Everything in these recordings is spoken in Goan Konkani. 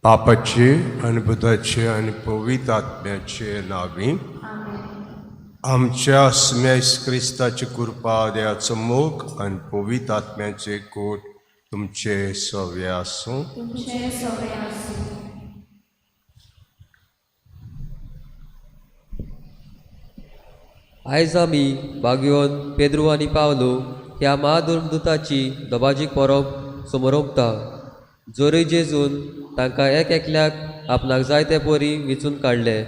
बापाचे आनी पुताचे आनी पवित्र आत्म्याचे नांवी आमच्या स्मेस क्रिस्ताची कृपा, देवाचो मोग आनी पवित्र आत्म्याचे कोट तुमचे सवे आसूं. तुमचे सवे आसूं. आयज आमी बागयोन पेद्रू आनी पावलो ह्या महादुर्मदुताची दबाजीक परब समरोपता. जरूय जेजून तांकां एक एकल्याक आपणाक जाय ते परी विंचून काडले,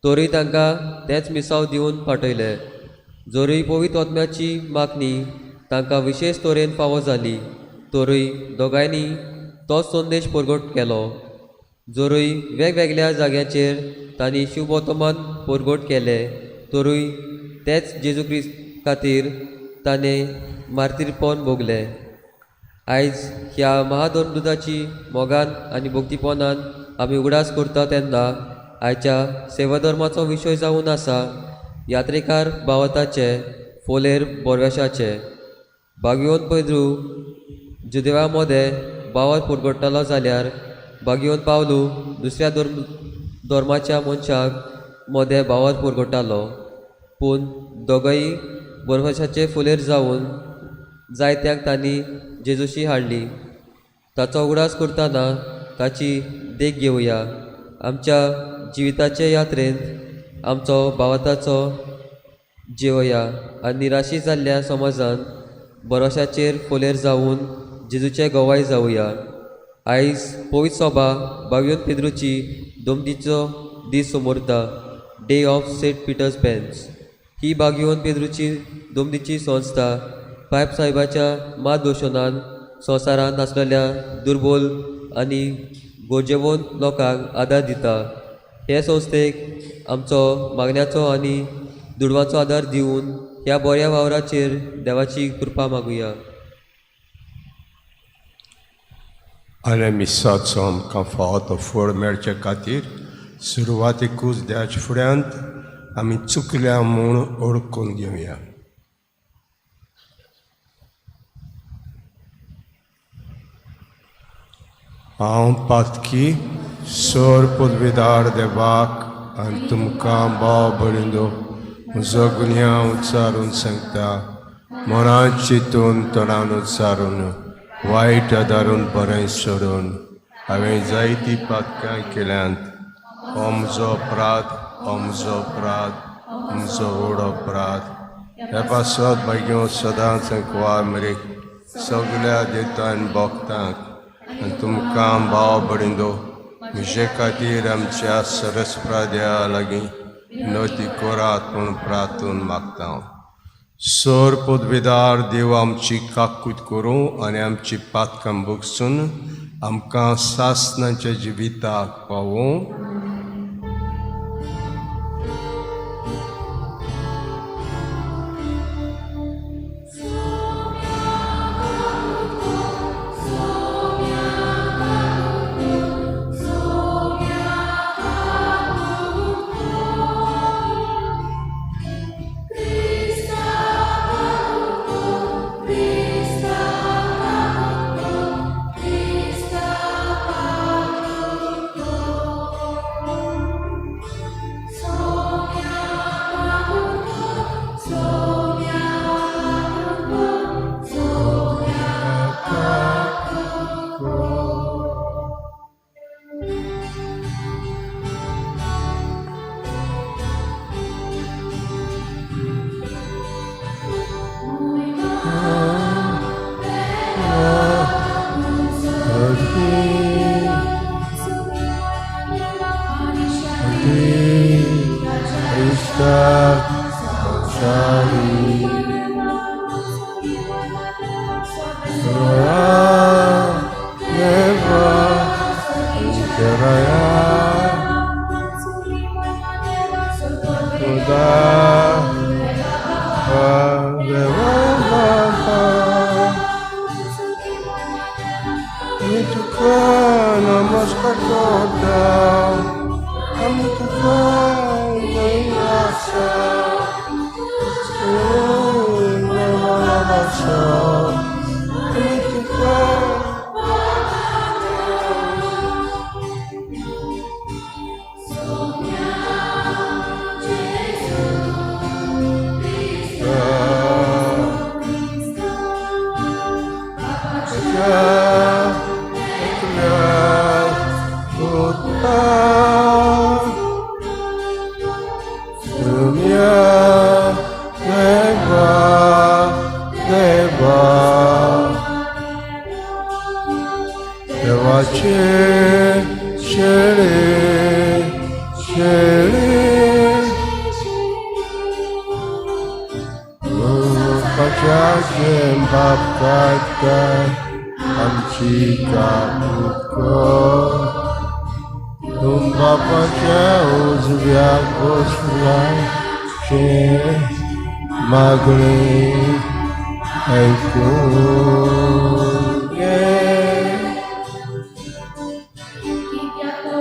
तरूय तांकां तेंच मिसांव दिवन पाठयले. जरूय पवित्र आत्म्याची मागणी तांकां विशेश तरेन फावो जाली, तरूय दोगांयनी तोच संदेश परगट केलो. जरूय वेगवेगळ्या जाग्यांचेर तांणी शिवबोतमान परगट केले, तरूय तेच जेजू क्रिस्त खातीर ताणें मार्तीरपण भोगलें. आयज ह्या महादोनदुताची मोगान आनी भक्तीपणान आमी उगडास करता तेन्ना आयच्या सेवाधर्माचो विशय जावन आसा यात्रेकार भावताचे फोलेर बोरवेशाचे. बागयोन पेद्रू जुदेवा मदें बावत पुरगडटालो जाल्यार बागयोन पावलू दुसऱ्या धर्माच्या मनशाक मदें बावत पुरगडटालो. पूण दोगांय बोरवेशाचे फुलेर जावन जायत्यांक तांणी जेजूशी हाडली. ताचो उगडास करतना ताची देख घेवया. आमच्या जिविताचे यात्रेंत आमचो भावार्थाचो जिवया आनी निराशी जाल्ल्या समाजान भरोशाचेर फोलेर जावन जेजूचे गवाय जावया. आयज पवित्र सभा बावियोन पेद्रूची दोमदीचो दीस समोरता, day of Saint Peter's Pence. ही बागियोन पेद्रूची दोमदीची संस्था पायप साहेबाच्या मार्गदर्शनान संवसारांत आसलेल्या दुर्बोल आनी गरजेवंत लोकांक आदार दिता. हे संस्थेक आमचो मागण्याचो आनी दुडवांचो आदार दिवन ह्या बऱ्या वावराचेर देवाची कृपा मागुया. आनी मिसाचो आमकां फावो तो फळ मेळचे खातीर सुरवातेकूच देवाच्या फुड्यांत आमी चुकल्या म्हूण ओळखून घेवया. हांव पातकी सोर पदवीदार देवाक आनी तुमकां भाव बळिंदो म्हजो गुन्यांव उच्चारून सांगता. मनात चिंतून तोंडान उच्चारून वायट आदारून बरें सोडून हांवें जायतीं पातकां केल्यांत. हो म्हजो अपराध, हो म्हजो अपराध, म्हजो व्हड अपराध. हे पासत भाग्यो सदांच कुवार मरेक सगल्या देतान भोगतांक आनी तुमकां भाव बडिंदो म्हजे खातीर आमच्या सरस्प्राद्या लागीं नती कोरात म्हूण प्रार्थून मागता. सर पदवेदार देव आमची काकूत करूं आनी आमची पातकां भोगसून आमकां सासनाच्या जिविताक पावोवं. देवा देवा देवाचे शेळे शेळे पचाचे बाप काय आमची काकूत कर तूं बापाच्या उजव्या बसलाचे मागणे ऐकून घे.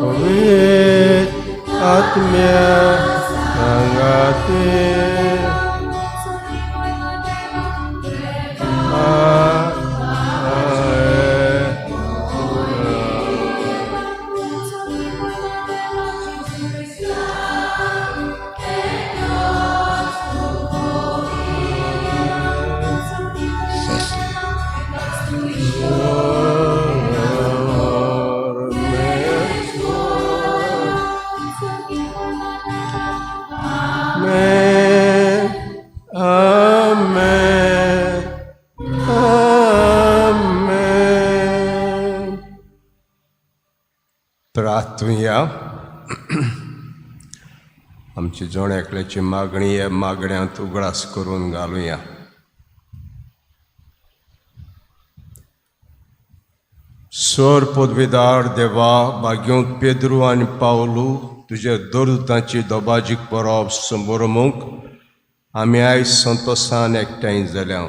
पवित्र आत्म्या सांगाते Amen. Amen. Amen. प्रार्थुया आमची जण एकल्याची मागणी ह्या मागण्यांत उगडास करून घालुया. सर पदवीदार देवा, भाग्योंत पेद्रू आनी पावलू तुज्या दरुतांची दोबाजीक परब समोरमूंक आमी आयज संतोसान एकठांय जाल्या.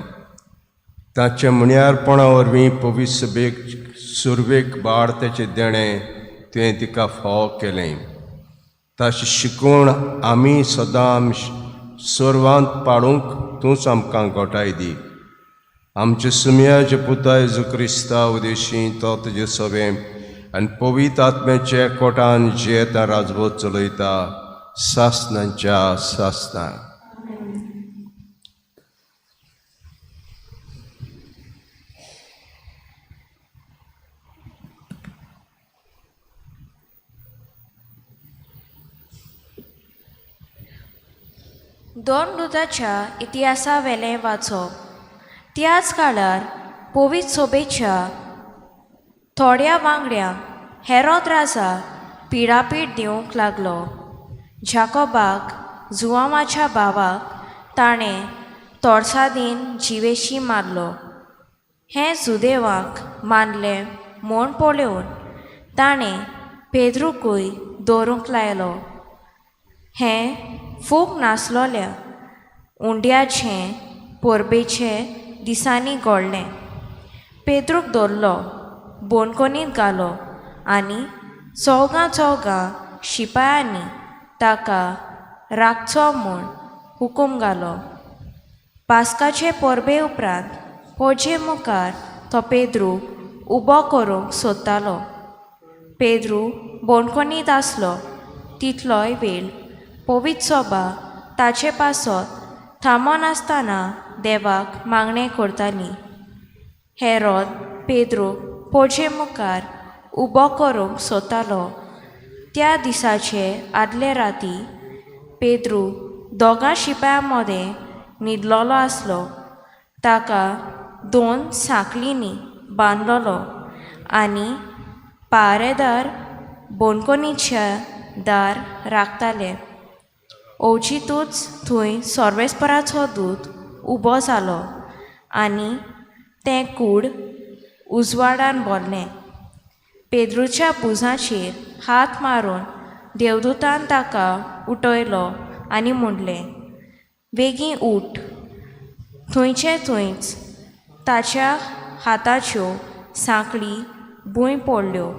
ताच्या म्हणयारपणा वरवीं पवित्र सभेक सुरवेक बाळ तेचें देणें तुवें तिका फावो केलें. ताची शिकवण आमी सदां सर्वांत पाळूंक तूंच आमकां गोठाय दी. आमच्या सुमयाचे पुता जेजू क्रिस्ता उदेशी तो तुजे सभें आनी पवित्र आत्म्याच्या कोटान जियेता राजवत चलयता सासनांच्या सासनां. दोन दुताच्या इतिहासावेलें वाचप. त्याच काळार पवित्र सोबेच्या थोड्या वांगड्यांक हेरोद राजा पिडापीड दिवंक लागलो. जाकोबाक, जुआंवाच्या भावाक, ताणें तोरसादीन जिवेशी मारलो. हें जुदेवाक मानलें म्हूण पळोवन ताणें पेद्रूकूय दवरूंक लायलो. हें फूक नासलोल्या उंड्याचें परबेचे दिसांनी घडलें. पेद्रूक धरलो, बोणकोनीत घालो आनी चौगां चौगां शिपायांनी ताका राखचो म्हूण हुकूम घालो. पास्काचे परबे उपरांत पोजे मुखार तो पेद्रू उबो करूंक सोदतालो. पेद्रू बोणकोनीत आसलो तितलोय वेळ पवित्र सोबा ताचे पासत थांबनासतना देवाक मागणें करताली. हेरोद पेद्रूक पोजे मुखार उबो करूंक सोदतालो. त्या दिसाचे आदले राती पेद्रू दोगां शिपायां मदें न्हिदलोलो आसलो. ताका दोन सांकळींनी बांदलोलो आनी पारेदार बोणकोनीच्या दार राखताले. अवचितूच थंय सर्वेस्पराचो दूत उबो जालो आनी तें कूड उजवाडान भरलें. पेद्रूच्या भुजांचेर हात मारून देवदूतान ताका उठयलो आनी म्हणलें, वेगीं उठ. थंयचे थंयच ताच्या हाताच्यो सांकळी भूंय पडल्यो.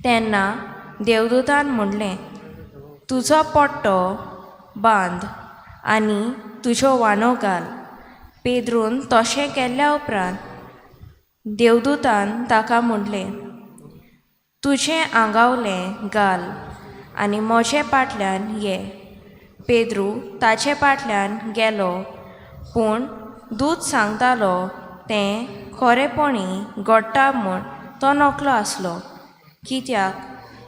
तेन्ना देवदूतान म्हणलें, तुजो पट्टो बांद आनी तुज्यो वानो घाल. पेद्रून तशें केल्ल्या उपरांत देवदूतान ताका म्हणलें, तुजें आंगावलें घाल आनी म्हजे फाटल्यान ये. पेद्रू ताचे फाटल्यान गेलो, पूण दूत सांगतालो तें खरेपणी घडटा म्हूण तो नकळो आसलो, कित्याक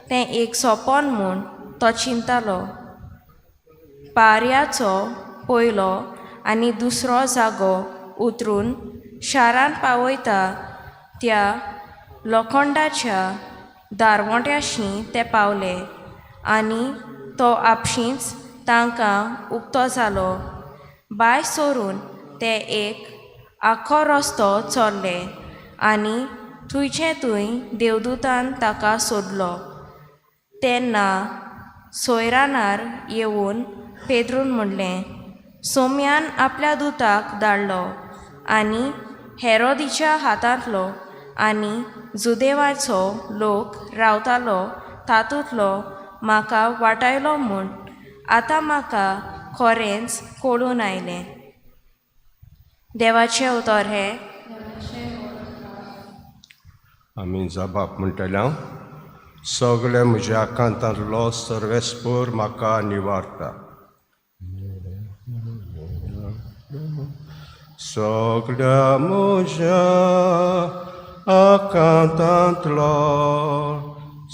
तें एक सपन म्हूण तो चिंतालो. पारयाचो पयलो आनी दुसरो जागो उतरून शारान पावयता त्या लोखंडाच्या दारवंट्याशी ते पावले आनी तो आपशींच तांकां उक्तो जालो. भायर सरून ते एक आख्खो रस्तो चल्ले आनी थंयचे थंय देवदूतान ताका सोडलो. तेन्ना सोयरानार येवन पेद्रून म्हणलें, सोम्यान आपल्या दुताक धाडलो आनी हेरोदीच्या हातांतलो आनी जुदेवाचो लोक रावतालो तातूंतलो म्हाका वाटायलो म्हूण आतां म्हाका खरेंच कळून आयलें. देवाचें उतर हें. आमी जबाब म्हणटले हांव सगळे म्हज्या आकांतांतलो सर्वेस्पोर म्हाका निवारता. सगळ्या म्हज्या आकांतांतलो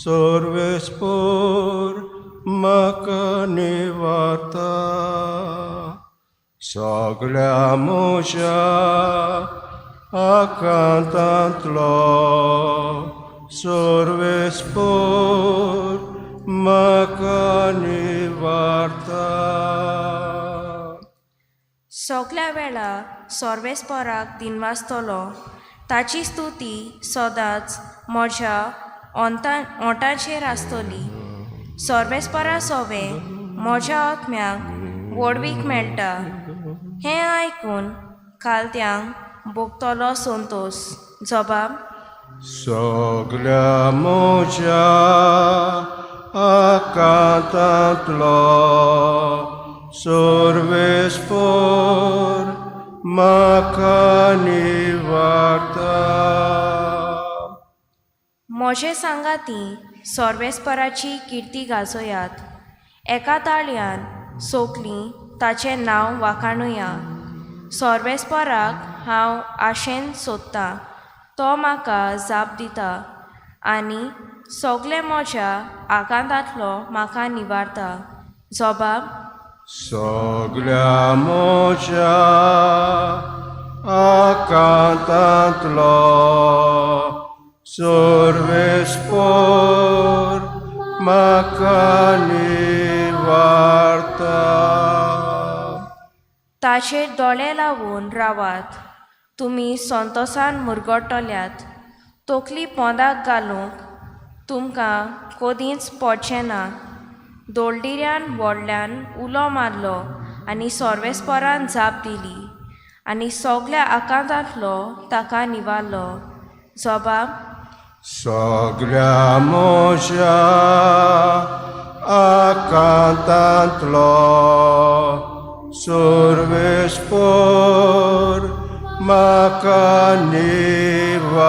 सर्वेस्पोर म्हाका निवारता. सगळ्या म्हज्या आकांतांतलो सर्वेस्पोर म्हाका निवारता. सगल्या वेळा सर्वेस्पराक दिनवासतलो, ताची स्तुती सदांच म्हज्या ओंठांचेर आसतली. सर्वेस्परा सोवें म्हज्या आत्म्याक व्हडवीक मेळटा. हें आयकून खालत्यांक भोगतलो संतोश. जबाब. सगळ्या म्हज्या आकांतांतलो सर्वेस्पोर म्हाका निवारता. म्हजे सांगाती सर्वेस्पराची किर्ती गाजयात, एका ताळयान सोकलीं ताचें नांव वाखाणुया. सर्वेस्पराक हांव आशेन सोदतां, तो म्हाका जाप दिता आनी सगळे म्हज्या आकांतांतलो म्हाका निवारता. जबाब. सगळ्या म्हज्या आकांतांतलो सर्वेस्पोर म्हाका निवारता. ताचेर दोळे लावन रावात, तुमी संतोसान मुरगटल्यात. तकली पोंदाक घालूंक तुमकां कदींच पडचें ना. दोळदिऱ्यान व्हडल्यान उलो मारलो आनी सर्वेस्परान जाप दिली आनी सगल्या आकांतांतलो ताका निवारलो. जबाब. सगळ्या म्हज्या आकांतांतलो सर्वेस्पोर म्हाका निवारता.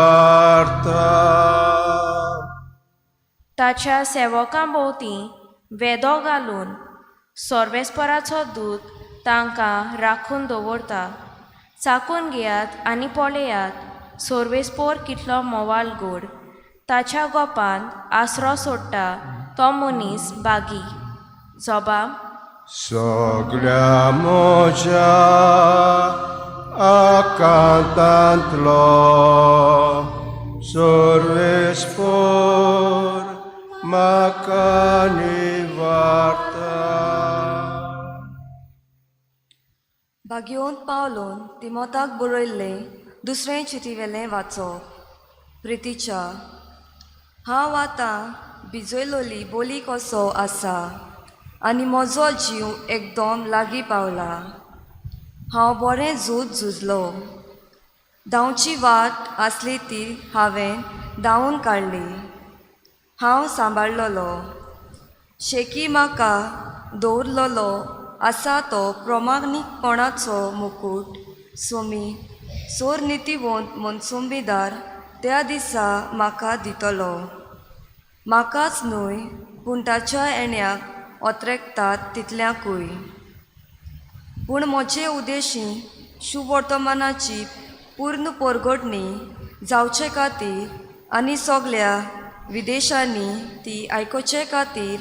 ताच्या सेवकां भोंवती वेदो घालून सर्वेस्पराचो दूत तांकां राखून दवरता. चाकून घेयात आनी पळयात सर्वेस्पोर कितलो मोवाल गोड. ताच्या गोपांत आसरो सोडटा तो मनीस बागी. जबाब. सगळ्या म्हज्या आकांतांतलो सर्वेस्पोर म्हाका निवारता. भाग्योंत पावलोन तिमोताक बरयल्लें दुसरें चिटीवेलें वाचप. प्रितीच्या, हांव आतां भिजयलोली बोली कसो आसा आनी म्हजो जीव एकदम लागीं पावला. हांव बरें झूज झुजलो, धांवची वाट आसली ती हांवें धांवून काडली, हांव सांबाळलोलो शेकी म्हाका दवरलेलो आसा तो प्रमाणीकपणाचो मुकूट सोमी सोर नितीवंत मनसुंबीदार त्या दिसा म्हाका दितलो, म्हाकाच न्हय पूण ताच्या येण्याक ओतरेकतात तितल्यांकूय. पूण म्हजे उदेशी शुभवर्तमानाची पूर्ण परगटणी जावचे खातीर आनी सगल्या विदेशांनी ती आयकुचे खातीर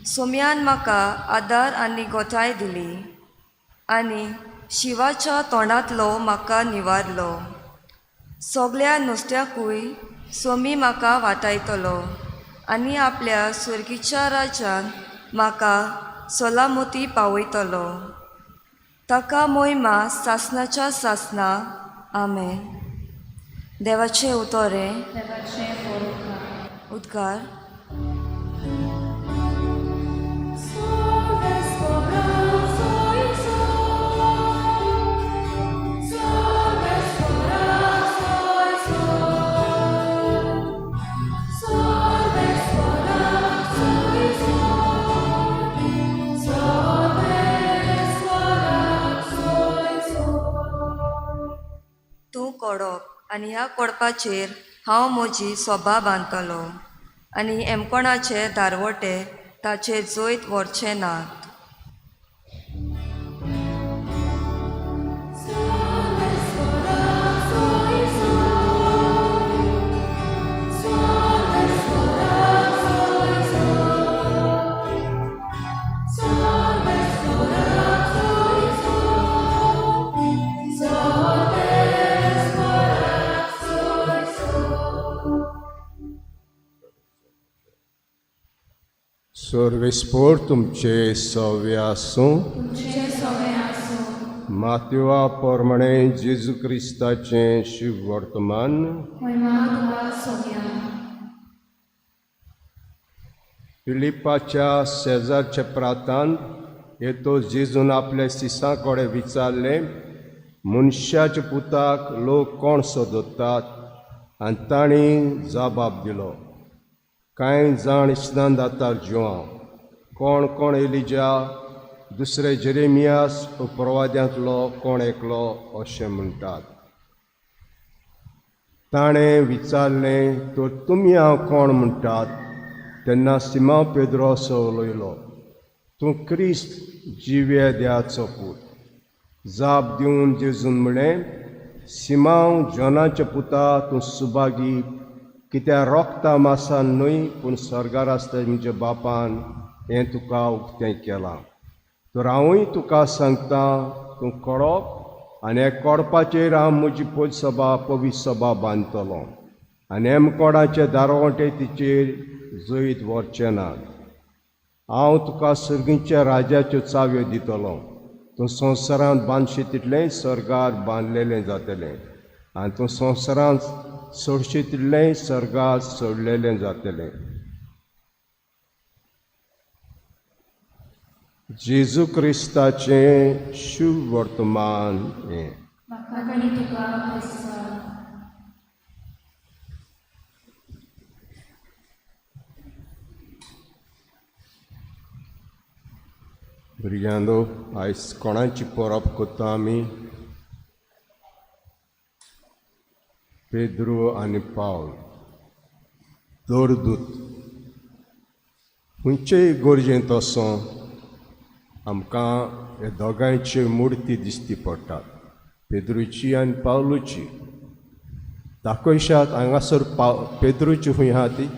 सोम्यान म्हाका आदार आनी गोठाय दिली आनी शिवाच्या तोंडांतलो म्हाका निवारलो. सगल्या नुस्त्याकूय सोमी म्हाका वाटायतलो आनी आपल्या सुर्गीच्या राज्यान म्हाका सोलामोती पावयतलो. ताका मोहिमा सासनाच्या सासना. आमेन. देवाचें उतर हें. उद्गार. तूं कोडप आनी ह्या कोडपाचेर हांव म्हजी सोबा बांदतलो आनी एमकोणाचे दारवटे ताचेर जैत व्हरचे नात. सर्वेस्पोर तुमचे सव्य आसूं. मातवा प्रमाणे जेजू क्रिस्ताचें शुभ वर्तमान. फिलिपाच्या शेजारच्या प्रांतांत येतो जेजून आपल्या सिसां कडेन विचारलें, मनशाच्या पुताक लोक कोण सोदतात? आनी तांणी जबाब दिलो, कांय जाण इस्नान दातार जुआंव, कोण कोण एलिजा, दुसरे जेरेमियास प्रवाद्यांतलो कोण एकलो अशें म्हणटात. ताणें विचारलें, तर तुमी हांव कोण म्हणटात? तेन्ना सिमांव पेद्रो असो उलयलो, तूं क्रिस्त जिव्या देवाचो पूत. जाप दिवन जेजून म्हणलें, सिमांव जॉनाच्या पुता, तूं सुभागी, कित्याक रोगता मासान न्हय पूण सर्गार आसता म्हज्या बापान हें तुका उक्तें केलां. तर हांवूय तुका सांगता, तूं कोडप आनी ह्या कोडपाचेर हांव म्हजी पयसभा पवित्र सभा बांदतलो आनी हेमकोडाचे दारवंटे तिचेर जैत व्हरचें ना. हांव तुका सर्गीच्या राज्याच्यो चावयो दितलो. तूं संवसारांत बांदशी तितलेंय सर्गार बांदलेलें जातलें आनी तूं संवसारांत सोडशी तितलेंय सर्गार सोडलेलें जातलें. जेजू क्रिस्ताचें शुभ वर्तमान हें. भुरग्यांनो, आयज कोणाची परब करता आमी? पेद्रू आनी पावल दरदूत. खंयचेय गरजेंत असो आमकां हे दोगांयच्यो मुर्ती दिसती पडटात, पेद्रूची आनी पावलूची. दाखयशात हांगासर पेद्रूची खंय आहा ती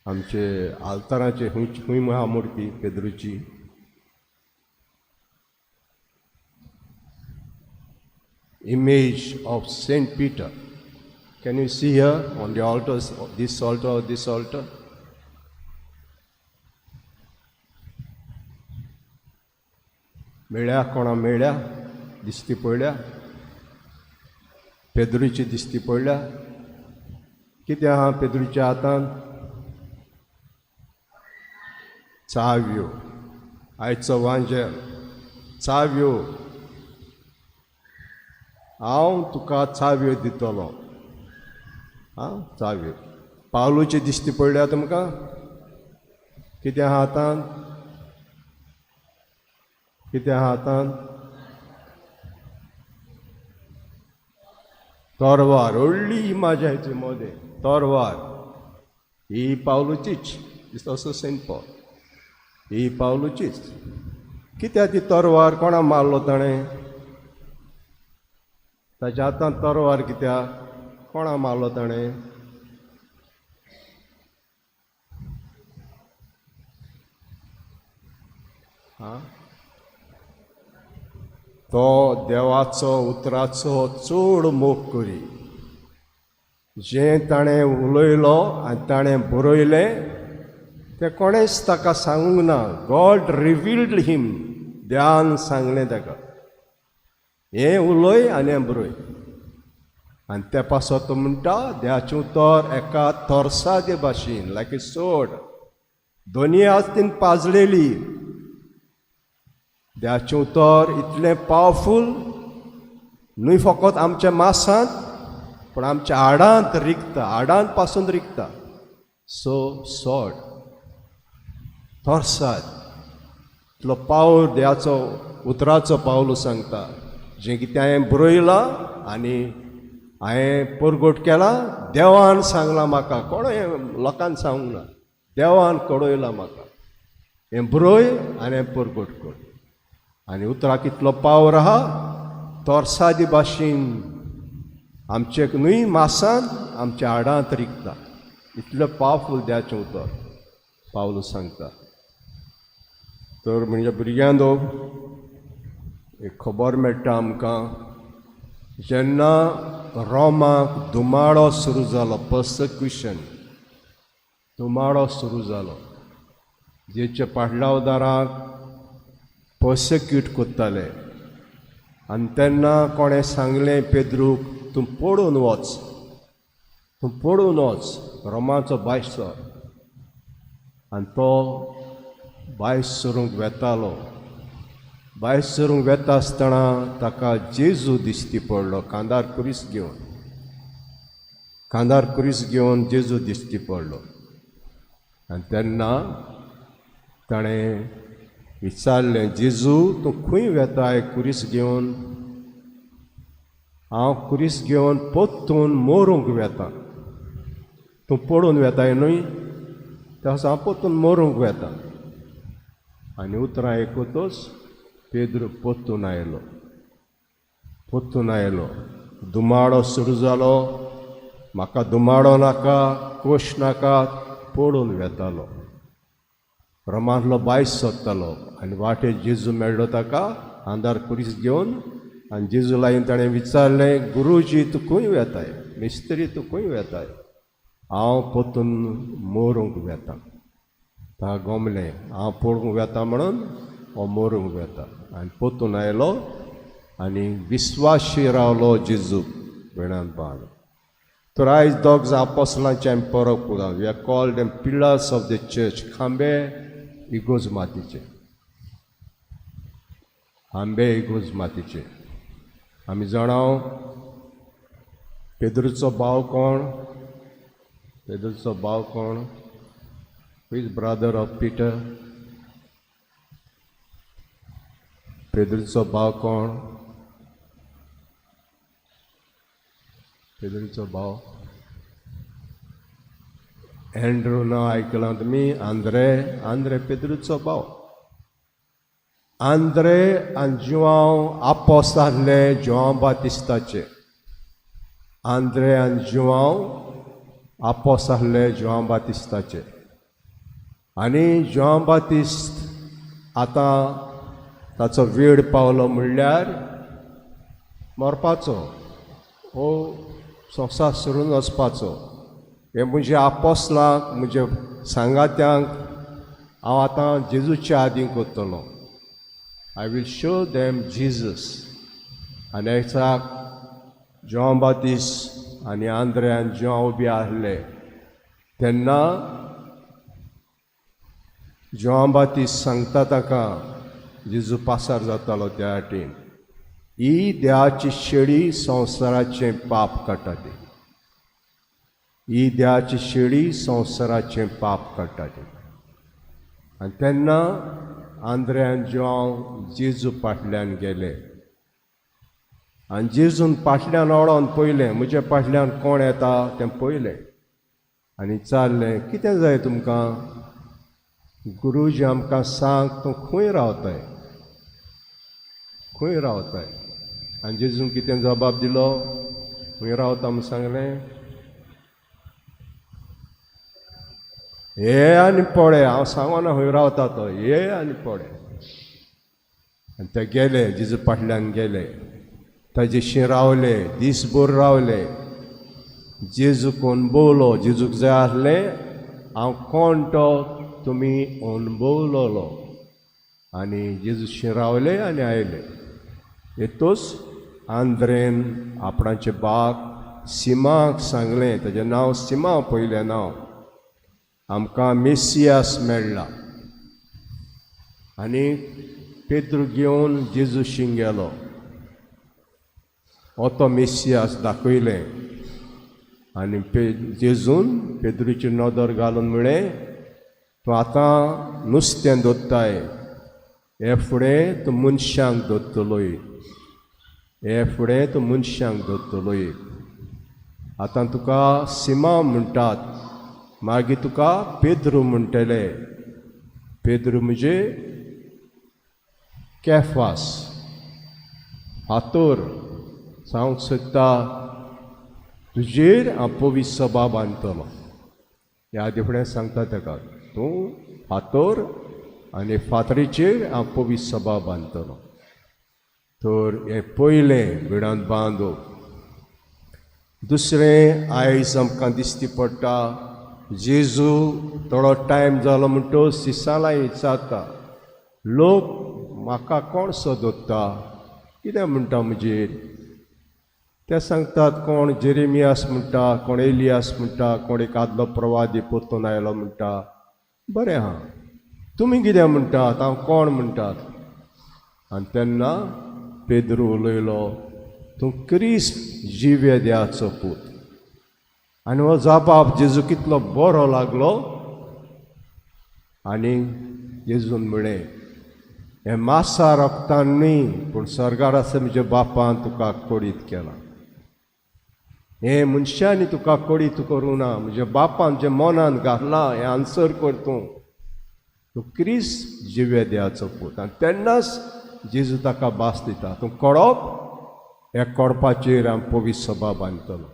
आमचे आल्ताराचे खंय खंय आहा मुर्ती पेद्रूची? Image of Saint Peter. Can you see here on the altars, this altar or this altar? मेळ्ळ्या कोणा? मेळ्ळ्या? दिसती पडल्या? पेद्रूची दिसती पडल्या? कितें आहा पेद्रूच्या हातान? चाव्यो. आयचो वांजेल चाव्यो. हांव तुका चाव्यो दितलो. आं, चाव्यो. पावलूची दिसती पडल्या तुमकां? कितें आहा हातान? कितें आहा हातान? तरवार. व्हडली इमाज आहा मदें, तरवार. ही पावलूचीच. Is also Saint Paul. ही पावलूचीच. कित्याक ती तरवार? कोणा मारलो ताणें? ताच्या हातांत तरवार कित्याक? कोणा मारलो ताणें? आं, तो देवाचो उतराचो चड मोग करी. जें ताणें उलयलो आनी ताणें बरयलें तें कोणेंच ताका सांगूंक ना. गॉड रिवील्ड हिम, देवान सांगलें ताका, हें उलय आनी हें बरय. आनी ते पासत तो म्हणटा, देवाचें उतर एका तरसादे भाशेन, लायक ए सोड, दोनी आस्तीन पाजलेली. देवाचें उतर इतलें पावरफूल न्हय फकत आमच्या मासांत पूण आमच्या हाडांत रिगता, हाडांत पासून रिगता. सो सोड, तरसाद, इतलो पावर देवाचो उतराचो पावलो सांगता. जें कितें हांवें बरयलां आनी हांवें परगट केलां, देवान सांगलां म्हाका, कोण लोकान सांगूंक ना, देवान कळयलां म्हाका, हें बरय आनी हें परगट कर. आनी उतराक इतलो पावर आहा, तरसादी भाशेन आमचे न्हय मासान आमच्या हाडांत रिगता. इतलो पावरफूल देवाचें उतर पावलो सांगता. तर म्हणजे भुरग्यांनो, एक खबर मेळटा आमकां, जेन्ना रोमाक धुमाळो सुरू जालो, पर्सिक्युशन, धुमाळो सुरू जालो, जेच्या पाडलावदाराक पर्सिक्यूट करताले, आनी तेन्ना कोणें सांगलें पेद्रूक, तूं पळून वच, तूं पळून वच, रोमाचो बायसो. आनी तो भायर सरूंक वेतालो. भायर सरूंक वेता आसतना ताका जेजू दिश्टी पडलो, कांदार कुरीस घेवन, कांदार कुरीस घेवन जेजू दिश्टी पडलो. आनी तेन्ना ताणें विचारलें, जेजू तूं खंय वेताय कुरीस घेवन? हांव कुरीस घेवन परतून मरूंक वेता. तूं पळून वेताय न्हय, तें हांव परतून मरूंक वेता. आनी उतरां आयकतच पेद्रू परतून आयलो, परतून आयलो. धुमाडो सुरू जालो, म्हाका धुमाडो नाका, कोश नाका, पळून वेतालो. रोमांतलो बायस सोदतालो आनी वाटेर जेजू मेळ्ळो ताका आंदार कुरीस घेवन. आनी जेजू लागीं ताणें विचारलें, गुरुजी तूं खंय वेताय, मिस्त्री तूं खंय वेताय? हांव परतून मरूंक वेता. ताका गमलें, हांव पळोवंक वेता म्हणून हो मरूंक वेता. आनी परतून आयलो आनी विस्वाशी रावलो जेजू वेणान बांद. तर आयज दोग आपोसलांचे आमी परब करता. We are called them pillars of the church, खांबे इगोज मातीचे, खांबे इगोज मातीचे. आमी जाणाव पेद्रूचो भाव कोण? पेद्रूचो भाव कोण? Who is brother of Peter? पेद्रूचो भाव कोण? पेद्रूचो भाव एंड्रू नांव आयकलां तुमी? आंद्रे, आंद्रे पेद्रूचो भाव. आंद्रे आनी जुआंव आपोस आसले जुआंव बातिस्ताचे. आंद्रे आनी जुआंव आपोस आसले जुआंव बातिस्ताचे. आनी जुआंव बातिस्त आतां ताचो वेळ पावलो, म्हणल्यार मरपाचो, हो संवसार सोडून वचपाचो. हे म्हजे आपोसलांक, म्हजे सांगात्यांक हांव आतां जेजूच्या आदीं करतलो. I will show them Jesus. आनी एकाक जुआंव बातिस्त आनी आंद्रे आनी जुआंव उबी आसले तेन्ना जुआंव बातिस्त सांगता ताका, जेजू पासार जातालो त्या वाटेन, ही देवाची शेळी संवसाराचें पाप काडटा ती, ही देवाची शेळी संवसाराचें पाप काडटा ती. आनी तेन्ना आंद्रे आनी जुआंव जेजू फाटल्यान गेले आनी जेजून फाटल्यान वळोन पळयलें, म्हज्या फाटल्यान कोण येता तें पळयलें आनी विचारलें, कितें जाय तुमकां? गुरुजी आमकां सांग तूं खंय रावताय, खंय रावताय? आनी जेजून कितें जबाब दिलो? खंय रावता म्हूण सांगलें? हे आनी पळय, हांव सांगना खंय रावता तो, हे आनी पळय. आनी ते गेले, जेजू फाटल्यान गेले, ताजेशी रावले, दीसभर रावले. जेजूक अणभवलो, जेजूक जाय आसलें हांव कोण तो तुमी अणभवलोलो. आनी जेजूशी रावले आनी आयले. येतूच आंद्रेन आपणाचे बाग सिमाक सांगलें, ताजें नांव सिमा पयलें नांव, आमकां मेसियास मेळ्ळा. आनी पेद्रू घेवन जेजूशी गेलो, हो तो मेसियास दाखयलें. आनी जेजून पेद्रूची नदर घालून म्हळें, तूं आतां नुस्तें दोत्ताय, हे फुडें तूं मनशांक दोत्तलोय, हे फुडें तूं मनशांक दोत्तलोय. आतां तुका सिमा म्हणटात, मागीर तुका पेद्रू म्हणटले. पेद्रू म्हणजे केफास, फातोर. सांगूंक सोदता तुजेर हांव पवित्र सभा बांदतलो. ह्या आदी फुडें सांगता ताका, तूं फातोर आनी फातरीचेर हांव पवित्र सभा बांदतलो. तर हें पयलें भिडांत बांदप. दुसरें आयज आमकां दिश्टी पडटा, जेजू थोडो टायम जालो म्हणटकच सिसालां विचारता, लोक म्हाका कोण सो दोत्ता, कितें म्हणटा म्हजेर? ते सांगतात कोण जेरेमियास म्हणटा, कोण एलियास म्हणटा, कोण एक आदलो प्रवादी परतून आयलो म्हणटा. बरें आहा, तुमी कितें म्हणटात, हांव कोण म्हणटात? आनी तेन्ना पेद्रू उलयलो, तूं क्रिस्त जिवे देवाचो पूत. आनी हो जाबाब जेजू कितलो बरो लागलो. आनी जेजून म्हळें, हें मासा रोगतान न्हय, पूण सर्गार आसा म्हज्या बापान तुका कोडीत केलां. हें मनशांनी तुका कोडीत करूं ना, म्हज्या बापान जें मनान घातलां हें आन्सर कर तूं, तूं क्रिस्त जिवे देवाचो पूत. आनी तेन्नाच जेजू ताका भास दिता, तूं कोडप, ह्या कोडपाचेर हांव पवित्र सभा बांदतलो.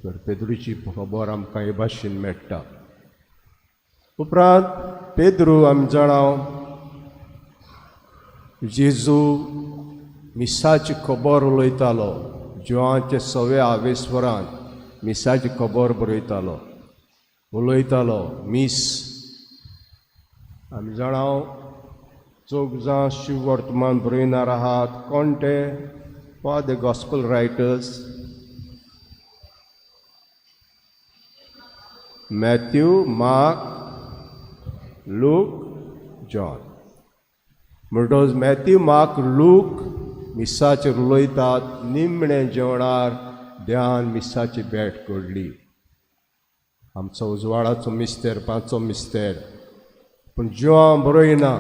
तर पेद्रूची खबर आमकां हे भाशेन मेळटा. उपरांत पेद्रू आमी जाणा, जेजू मिसाची खबर उलयतालो, जुवांचे सव्या आवेस्वरान मिसाची खबर बरयतालो, उलयतालो मीस. आमी जाणा चौग जाण शिववर्तमान बरयणार आहात. कोण ते? For the gospel writers? Matthew, Mark, Luke, John. म्हणटकच मॅथ्यू, मार्क, लूक मिसाचेर उलयतात. निमणें जेवणार ध्यान मिसाची भेट घडली. आमचो उजवाडाचो मिस्तेर, पांचो मिस्तेर. पूण जुवांव बरयना.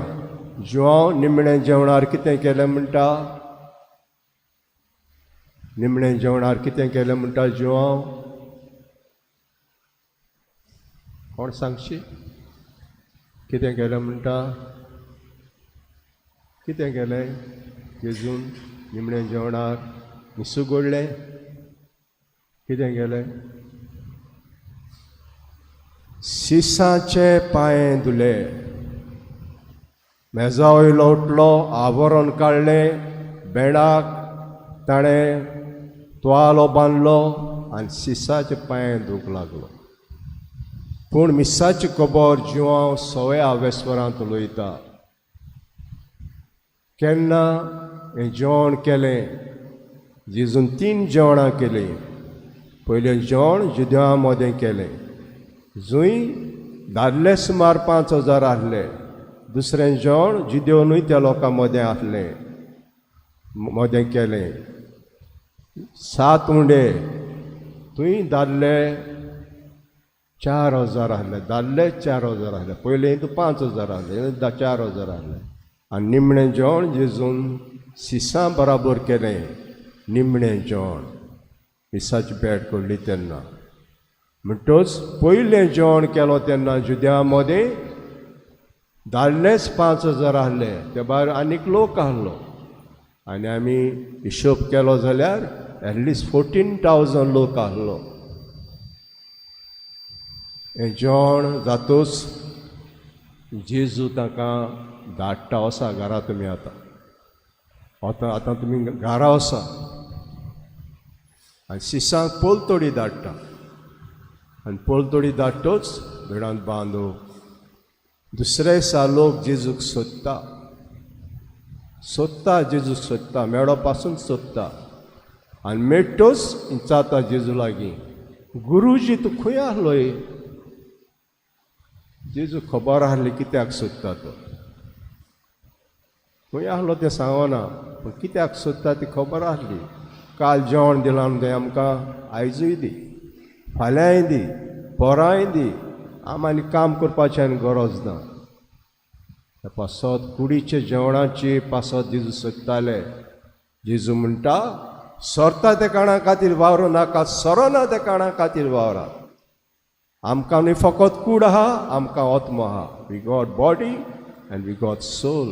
जुवांव निमणें जेवणार कितें केलें म्हणटा? निमणें जेवणार कितें केलें म्हणटा जुवांव? कोण सांगशी कितें केलें म्हणटा? कितें केलें जेजून निमणें जेवणार? मिसू गोडलें? कितें केलें? शिसाचे पांये धुले, मेजा वयलो उठलो, आवरण काडलें, बेणाक ताणें तुवालो बांदलो आनी शिसाचे पांये धुवंक लागलो. पूण मिसाची खबर जुवांव सव्या आवेस्वरांत उलयता. केन्ना हें जेवण केलें? जेजून 3 जेवणां केलीं. पयलें जेवण जुदेवा मदें केलें, जंय दादले सुमार 5000 आसले. दुसरें जेवण जुदेव न्हय त्या लोकां मदें आसलें, मदें केलें. 7 उंडे, थंय दादले 4000 आसले, दादले 4000 आसले. पयलें हितून 5000 आसले, 4000 आसले. आनी निमणें जेवण जेजून सिसां बराबर केलें. निमणें जेवण मिसाची भेट घडली तेन्ना. म्हणटच पयलें जेवण केलो तेन्ना जुद्या मदें दादलेच 5000 आसले, ते भायर आनीक लोक आसलो. आनी आमी हिशोब केलो जाल्यार एटलिस्ट 14,000 लोक आसलो. हें जेवण जातूच जेजू तांकां धाडटा वसा घरा तुमी आतां, आतां आतां तुमी घरा वसा आनी शिसांक पलतोडी धाडटा आनी पलतोडी धाडटोच भिडांत बांदू दुसरे दिसा लोक जेजूक सोदता, सोदता जेजूक सोदता, मेळो पासून सोदता आनी मेळटोच विचारता जेजू लागीं, गुरुजी तूं खंय आहलोय? जेजू खबर आहली कित्याक सोदता तो, खंय आहलो तें सांगना पूण कित्याक सोदता ती खबर आहली. काल जेवण दिलां न्हू तें आमकां, आयजूय दी, फाल्यांय दी, पोरांय दी, आम आनी काम करपाचें आनी गरज ना. त्या पासत कुडीचे जेवणाची पासत जेजू सोदताले. जेजू म्हणटा सरता त्या काणा खातीर वावरूं नाका, सरना त्या काणा खातीर वावरा. आमकां न्हय फकत कूड आहा, आमकां आत्मो आहा. We got body and we got soul.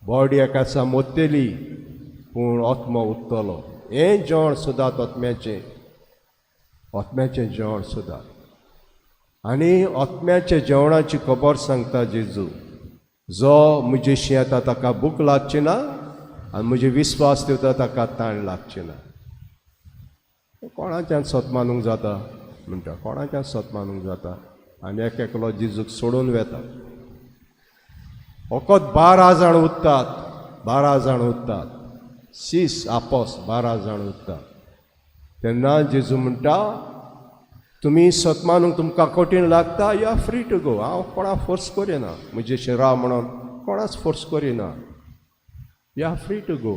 Body एका दिसा मोत्तेली पूण आत्मो उत्तलो. हें जेवण सोदात, आत्म्याचें, आत्म्याचें जेवण सोदात. आनी आत्म्याच्या जेवणाची खबर सांगता जेजू, जो म्हजेशी येता ताका भूक लागची ना आनी म्हजे विस्वास दिवता ताका ताण लागची ना. कोणाच्यान सत मानूंक जाता म्हणटा, कोणाच्यान सत मानूंक जाता. आनी एक एकलो जेजूक सोडून वेता. फकत 12 जाण उत्तात, 12 जाण उत्तात, शीस आपस 12 जाण उत्तात. तेन्ना जेजू म्हणटा तुमी सत मानूंक तुमकां कठीण लागता, you are free to go. हांव कोणाक फोर्स करिना, म्हजेशी राव म्हणून कोणाच फोर्स करिना, you are free to go.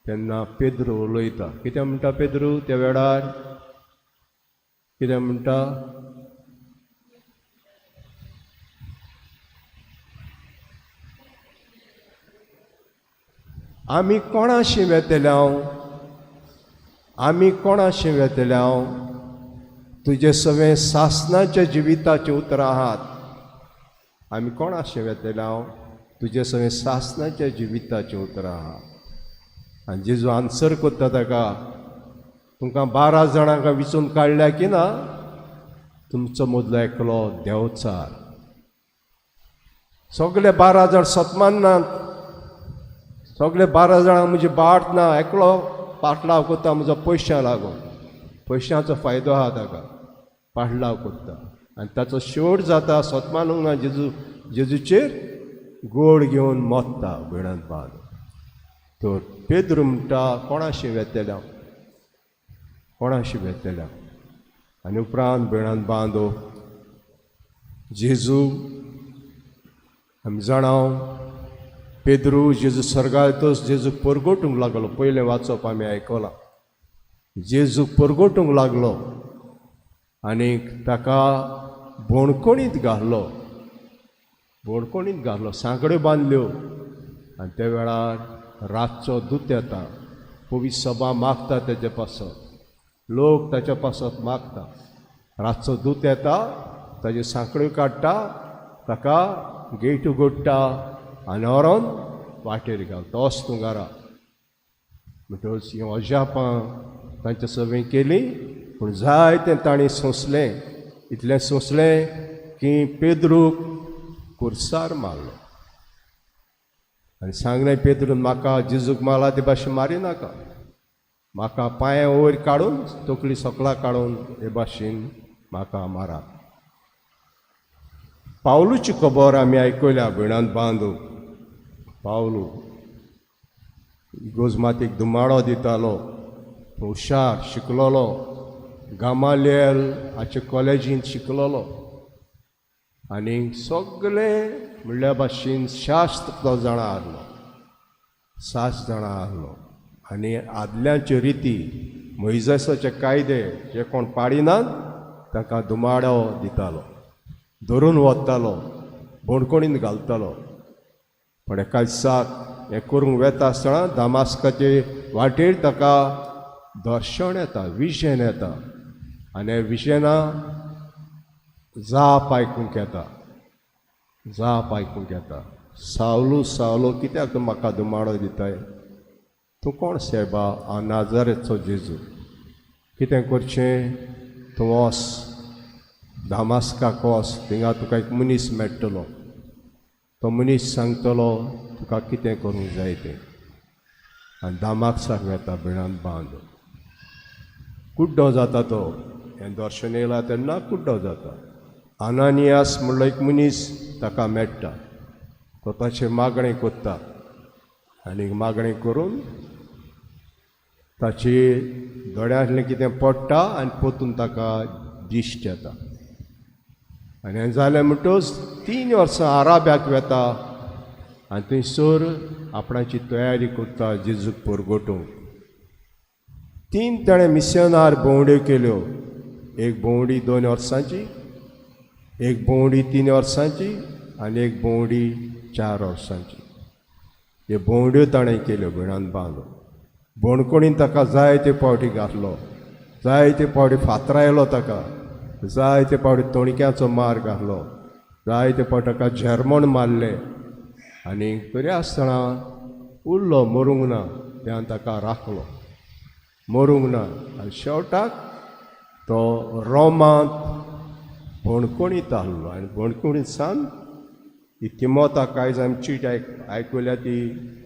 तेन्ना पेद्रू उलयता. कितें म्हणटा पेद्रू त्या वेळार? कितें म्हणटा? आमी कोणाशी वेतले हांव, आमी कोणाशी वेतले हांव? तुजे सगळे सासनाच्या जिविताचीं उतरां आहात. आमी कोणाशी वेतले हांव? तुजे सगळे सासनाच्या जिविताचीं उतरां आहात. आनी जेजू आन्सर करता ताका, तुमकां 12 जाणांक विचून काडल्या की ना, तुमचो मदलो एकलो देवचार. सगळे 12 जाण सतमाननात, सगळे 12 जाणांक म्हजी बाट ना, एकलो पाटलाव करता म्हजो पयशां लागून, पयशांचो फायदो आहा ताका, पाटलाव करता. आनी ताचो शेवट जाता सतमानूंक ना, जेजू जेजूचेर गोड घेवन मोत्ता भिणत बांद. तर पेद्रू म्हणटा कोणाशी वेतल्या, कोणाशी वेतल्या. आनी उपरांत भिणांत बांदो जेजू आमी जाणां पेद्रू जेजू सर्गातच जेजू परगटूंक लागलो. पयलें वाचप आमी आयकलां. जेजू परगटूंक लागलो आनी ताका बोणकोणीत घालो, बोणकोणीत घालो, सांकड्यो बांदल्यो. आनी त्या वेळार रातचो दूत येता, पवित्र सभा मागता तेजे पासत, लोक ताच्या पासत मागता. रातचो दूत येता, ताज्यो सांकड्यो काडटा, ताका गेट उगडटा आनी व्हरोन वाटेर घालता, वच तूं घरा. म्हणटकच हीं अजापां तांच्या सगळीं केलीं, पूण जायतें तांणी सोंसलें. इतलें सोंसलें की पेद्रूक कुर्सार मारलो आनी सांगलें पेद्रून, म्हाका जेजूक मारला ते भाशेन मारी नाका, म्हाका पांये वयर काडून तकली सकला काडून हे भाशेन म्हाका मारा. पावलूची खबर आमी आयकल्या भिणांत बांदू. पावलू गोजमातीक धुमाडो दितालो, हुशार शिकलोलो, गामालियल हाचे कॉलेजींत शिकलोलो आनी सगळे म्हणल्या भाशेन शास्त्र तो जाणा आहलो, शास्त्र जाणा आहलो. आनी आदल्यांच्यो रिती मोयजेसाचे कायदे जे कोण पाडिनात ताका धुमाडो दितालो, धरून वतालो, बोणकोणीन घालतालो. पण एका दिसाक हें करूंक वेता आसतना दामास्काचे वाटेर ताका दर्शन येता, विजन येता. आनी ह्या विजना जाप आयकूंक येता, जाप आयकूंक येता, सावलू सावलू कित्याक तूं म्हाका धुमाडो दिताय? तूं कोण सायबा? हांव नाजारेचो जेजू. कितें करचें? तूं वच दामास्काक वच, थिंगा तुका एक मनीस मेळटलो, तो मनीस सांगतलो तुका कितें करूंक जाय तें. आनी दामास्काक वेता भिणांत बांद, कुड्डो जाता तो. हें दर्शन येयला तेन्ना कुड्डो जाता. अनानियास म्हणलो एक मनीस ताका मेळटा, तो ताचें मागणें करता आनी मागणें करून ताची दोळ्यांतलें कितें पडटा आनी पोतून ताका दिश्ट येता. आनी हें जालें म्हणटकच 3 वर्सां आराब्याक वेता आनी थंयसर आपणाची तयारी करता जेजूक परगटूंक. 3 ताणें मिशनार भोंवड्यो केल्यो, एक भोंवडी 2 वर्सांची, एक भोंवडी 3 वर्सांची आनी एक भोंवडी 4 वर्सांची. ह्यो भोंवड्यो ताणें केल्यो भिणांत बांदून. भोणकोणीन ताका जायते फावटी घातलो, जायते फावटी फातरायलो ताका, जायते फावटी तोणक्याचो मार घातलो, जायते फावटी ताका झेरमण मारलें आनी तरी आसतना उरलो, मरूंक ना. त्यान ताका राखलो, मरूंक ना. आनी शेवटाक तो रोमांत भोणकोणीत आहलो आनी भोणकोणीत सान ही तिमोताक आयज आमी चीट आयकुल्या, ती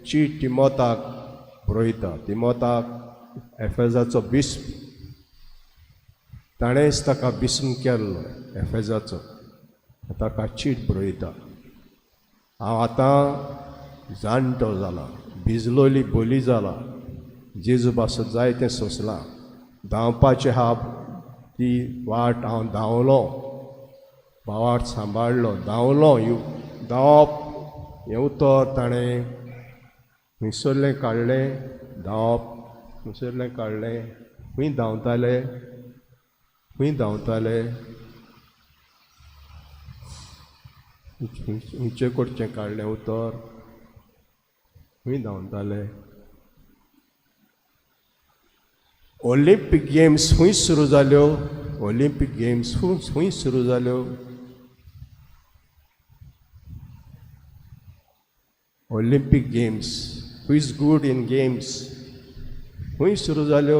चीट तिमोताक बरयता. तिमोताक एफेजाचो बिस्प, ताणेंच ताका बिस्म केल्लो एफेजाचो, ताका चीट बरयता. हांव आतां जाणटो जाला, भिजलोली बोली जाला, जेजू पासत जायतें सोंसलां, धांवपाचें आहा ती वाट हांव धांवलो, भावार्थ सांबाळ्ळो, धांवलो. धांवप हें उतर ताणें खंयसरलें काडलें, धांवप खंयसरलें काडलें, खंय धांवताले, खंय धांवताले, खंयचे कडचें काडलें उतर, खंय धांवताले. ऑलिंपीक गेम्स खंय सुरू जाल्यो, ऑलिंपीक गेम्स खंय सुरू जाल्यो, Olympic games, who is good in games खंय सुरू जाल्यो,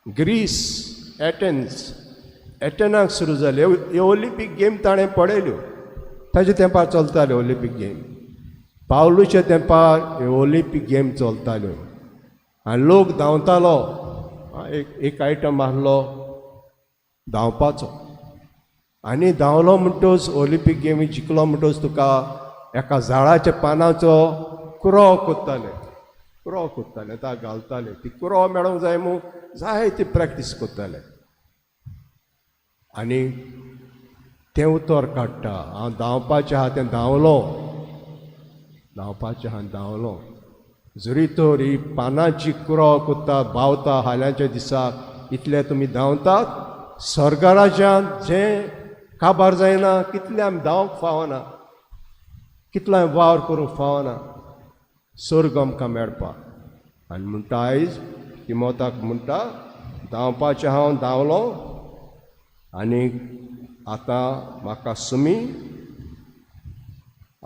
ग्रीस, एटेन्स, एटेनाक सुरू जाल्यो. ह्यो ऑलिंपीक गेम ताणें पळयल्यो, ताच्या तेंपार चलताल्यो ऑलिंपीक गेम, पावलूच्या तेंपार ह्यो ऑलिंपीक गेम चलताल्यो आनी लोक धांवतालो. एक आयटम आहलो धांवपाचो आनी धांवलो म्हणटच ऑलिंपीक गेमी जिखलो म्हणटच तुका एका झाडाच्या पानाचो कुरो कोत्ताले, कुरो कोत्ताले, ता घालताले, ती कुरो मेळोंक जाय म्हूण जाय ती प्रॅक्टीस कोत्ताले. आनी तें उतर काडटा, हांव धांवपाचें आहा तें धांवलो, धांवपाचें आहा धांवलो. जरी तर ही पानाची कुरो कोत्ता बावता हाल्यांच्या दिसाक इतले तुमी धांवतात, स्वर्गराज्यांत जें काबार जायना कितलें आमी धांवंक फावना, कितलो वावर करूंक फावना, स्वर्ग आमकां मेळपाक. आनी म्हणटा आयज तिमोताक म्हणटा धांवपाचें हांव धांवलो आनी आतां म्हाका सुमी,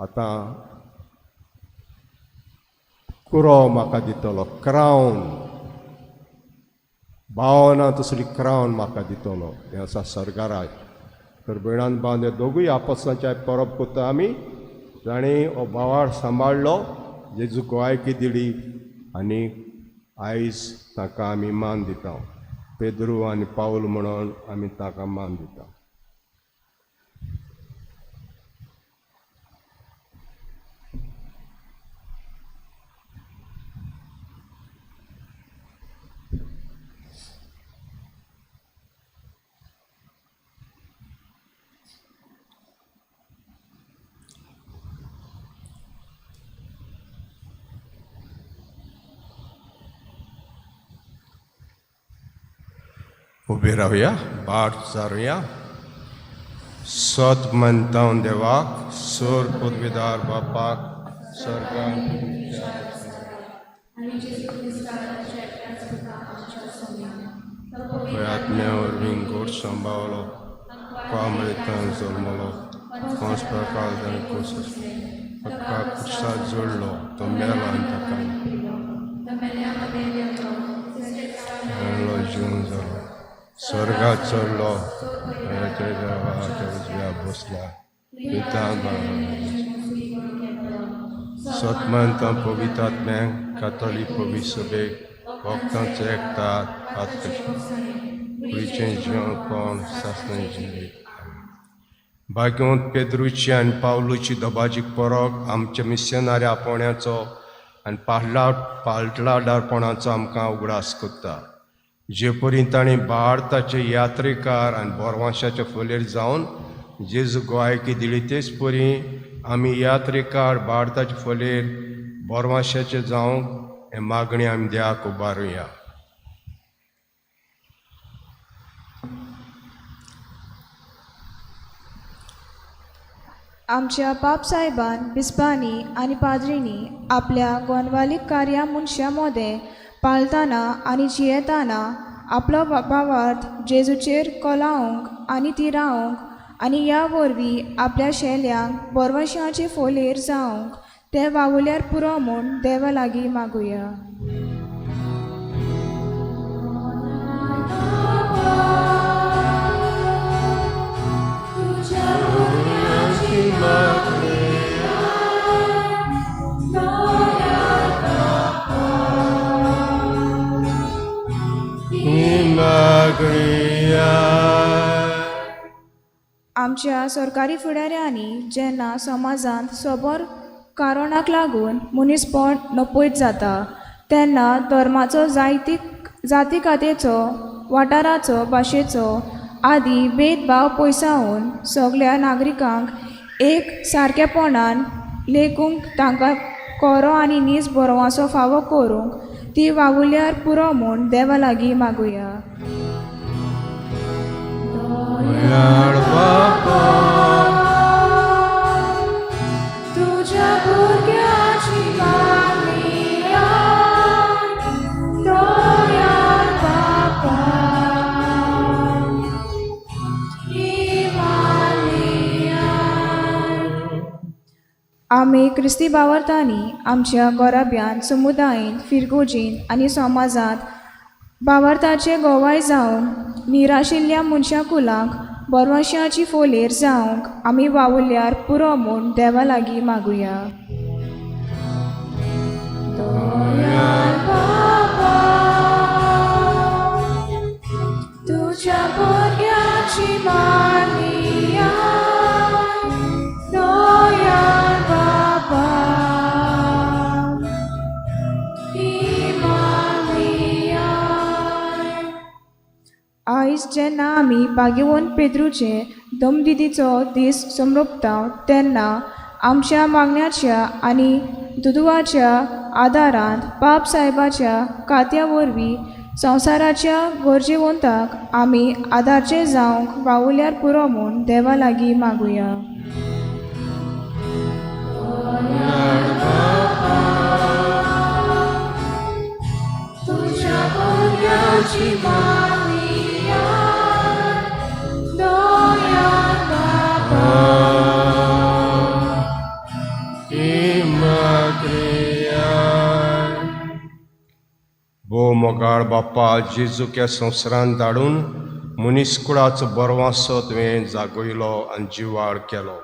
आतां कुरो म्हाका दितलो, क्रावन, भावना तसली क्रावन म्हाका दितलो, हें आसा स्वर्गराज. तर भयणान बांद दोगूय आपसांच्या परब करता आमी, जाणें हो भावार सांबाळ्ळो, जेजू गोवायकी दिली आनी आयज ताका आमी मान दिता, पेद्रू आनी पावल म्हणून आमी ताका मान दिता. उबे रावया, बाट सारुया. सत मानता देवाक, सोर पदवीदार बापाक, स्वर्गान आत्म्या वरवीं गोड सांबाळलो, कामृतान जल्मलो, पंच प्रकार ताणें कोस ताका कुर्साक जोडलो, तो मेलो आनी ताका मेलो, जीवन जालो. स्वर्गात चडलो, देवाच्या उजव्या बसला, पिता सतमंत पवित्रात्म्यांक कातोलीक पवित्र सभेक भक्तांचो एकता कुडीचें जिवनपण सासणाचें जिवीत. भाग्यवंत पेद्रूची आनी पावलूची दबाजीक परब आमच्या मिशनारी आपोवण्याचो आनी पालटलादारपणाचो आमकां उगडास करता. जे परी तांणी भारताचे यात्रेकार आनी बोरवांशाचे फोलेर जावन जेजू गोवायकी दिली, तेच परी आमी यात्रेकार भारताचे फोलेर बोरवांशाचे जावंक हे मागणी आमी देवाक उबारुया. आमच्या बापसाहेबान बिस्पांनी आनी पाद्रींनी आपल्या गोंदवालीक कार्या मनशां मदें पाळतना आनी जियेतना आपलो भावार्थ जेजूचेर कोलावंक आनी ती रावंक आनी ह्या वरवीं आपल्या शेल्यांक बोरवंशाचे फोलेर जावंक ते वावुल्यार पुरो म्हूण देवा लागीं मागुया. आमच्या सरकारी फुडाऱ्यांनी जेन्ना समाजांत सोबोर कारणाक लागून मनीसपण नपयत जाता तेन्ना धर्माचो जातीकातेचो वाठाराचो भाशेचो आदी भेदभाव पयसावन सगल्या नागरिकांक एक सारकेपणान लेखूंक तांकां कोरो आनी नीज बरोवाचो फावो करूंक ती वावुल्यार पुरो म्हूण देवा लागीं मागुया. तुज्या भुरग्याची मागणी दयाळ बापा, ही मागणी. आमी क्रिस्ती भावार्थांनी आमच्या गोराब्यांत, समुदायेंत, फिरगोजींत आनी समाजांत भावार्थाचे गोवाय जावन निराशिल्ल्या मनशां कुलांक बोरवांशाची फोलेर जावंक आमी वावुल्यार पुरो म्हूण देवा लागीं मागुया. तुज्या भुरग्याची मागणी दयाळ बापा, ही मागणी. आयज जेन्ना आमी भाग्यवंत पेद्रूचे दमदिदीचो दीस समरोपता तेन्ना आमच्या मागण्याच्या आनी दुदवाच्या आदारांत बाप साहेबाच्या कात्या वरवीं संवसाराच्या गरजेवंताक आमी आदारचे जावंक वावुल्यार पुरो म्हूण देवा लागीं मागुया. तुज्या भुरग्याची मागणी दयाळ बापा. भोव मोगाळ बाप्पा, जेजूक ह्या संवसारांत धाडून मनीसकुळाचो बरवासो तुवें जागयलो आनी जिवाळ केलो.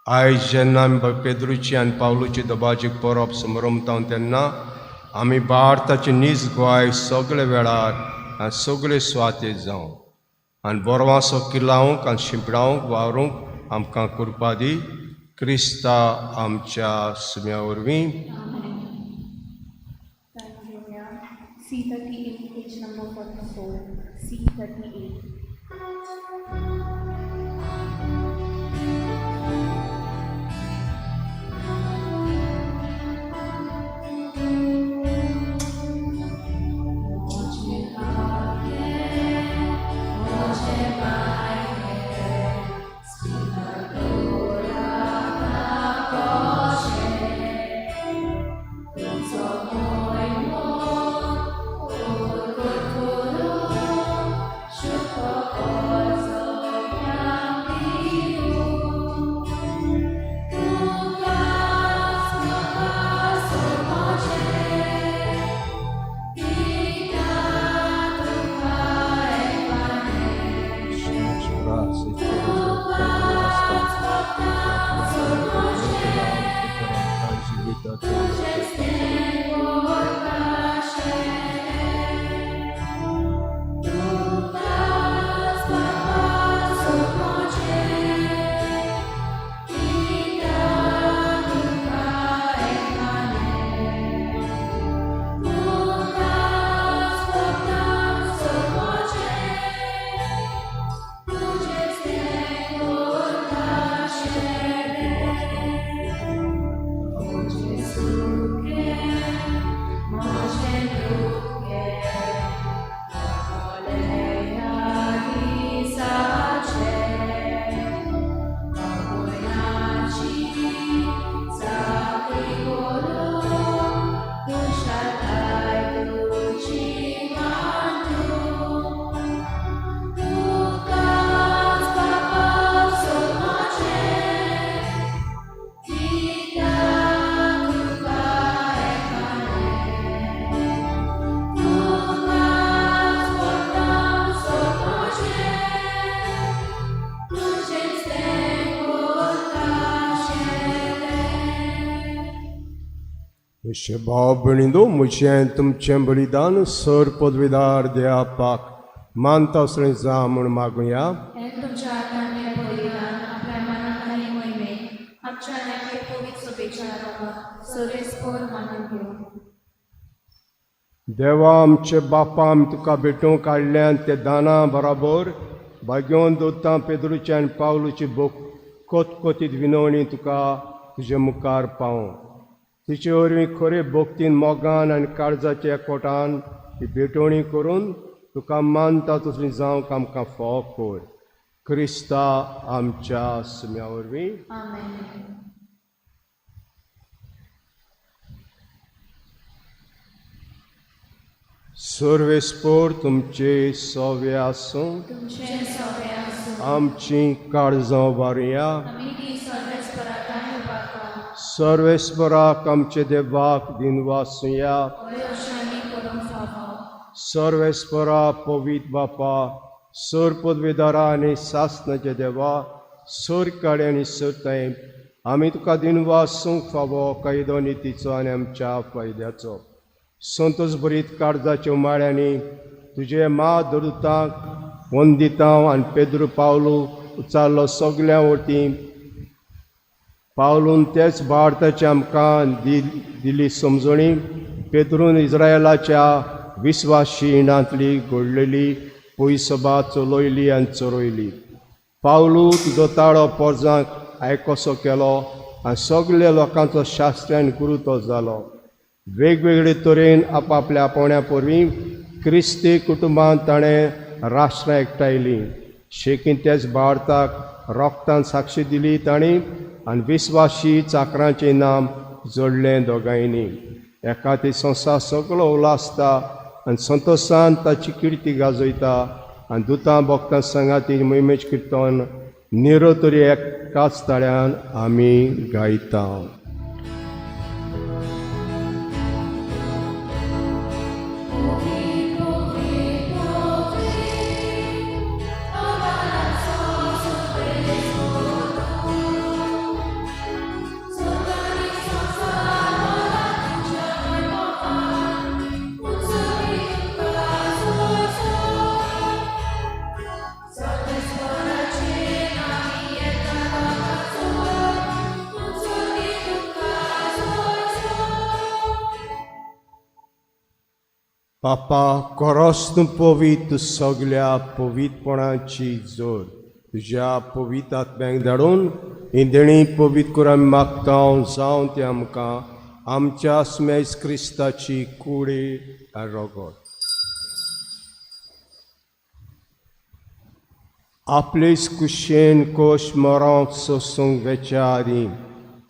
आयज जेन्ना आमी पेद्रूची आनी पावलूची दबाजीक परब समरमता तेन्ना आमी भारताची नीज गोवाय सगळे वेळार आनी सगळे सुवातेर जावं आनी बरवासो किल्लावंक आनी शिंपडावंक वावरूंक आमकां कृपा दी. क्रिस्ता आमच्या सुम्या वरवीं. C38, page number 44, C38. Shukra म्हजे भाव भयणींनो म्हजें तुमचें बलिदान सर पदवीदार देवापाक मानता असलें जावं म्हूण मागुया. हें तुमच्या हातान हें बलिदान आपल्या मनाक आनी मोहिमेक आमच्या आनी पवित्र सभेच्या रोगाक सर्वेस्पोर मानून घेवं. देवा आमचे बापा, आमी तुका भेटोवंक काडल्यान ते दाना बराबर भाग्योवन दवरता पेद्रूची आनी पावलूची बोक कोतकोतीत विनवणी तुका तुजे मुखार पावों. तिचे वरवीं खरे भक्तीन मोगान आनी काळजाच्या एकवटान ही भेटवणी करून तुका मानता तसली जावंक आमकां फावो कर, क्रिस्ता आमच्या सुम्या वरवीं. आमेन. सर्वेस्पोर तुमचे सवे आसूं. तुमचें सगळें आसूं. आमची काळजां वारया. आमी ती सर्वेस्पराक उबारता. सर्वेस्पराक आमचे देवाक दिनवासुया. हय, अशें आमी करूंक फावो. सर्वेस्परा पवित्र बापा, सर पदवीदारा आनी सासनाचे देवा, सर काडे आनी सरताय, आमी तुका दिनवासूंक फावो कायदो नितीचो आनी आमच्या फायद्याचो. संतोष भरीत काळजाच्या उमाळ्यांनी तुजे मा दरुतांक वंदितांव आनी पेद्रू पावलू उचारलो सगल्या वतीं पावलून तेच भारताचे आमकां दिली समजणी. पेद्रून इस्रायलाच्या विस्वाशी इणांतली घडलेली पयसभा चलयली आनी चरयली. पावलू तुजो ताळो पोरजांक आयकोसो केलो आनी सगल्या लोकांचो शास्त्री आनी गुरू तो जालो. वेगवेगळे तरेन आपापल्या आपोवण्या वरवीं क्रिस्ती कुटुंबांत ताणें राष्ट्रां एकठांयलीं. शेकीन तेच भारताक रोगतान साक्षी दिली तांणी आनी विस्वाशी चाकरांचें नाम जोडलें दोगांयनी. एका ती संवसार सगळो उल्हासता आनी संतोशान ताची किर्ती गाजयता आनी दुतां भक्तां सांगाती मोहिमेचें किर्तन निरो तरी एकाच ताळ्यान आमी गायता. पापा, कोरोस तूं पवित्र सगल्या पवित्रपणाची जोर तुज्या पवित्र आत्म्याक धाडून ही देणी पवित्र करून आमी मागता जावं ती आमकां आमच्या स्मेस क्रिस्ताची कुडी आनी रगत. आपलेच कुशेन कोश मरोंक सोसूंक वेच्या आदीं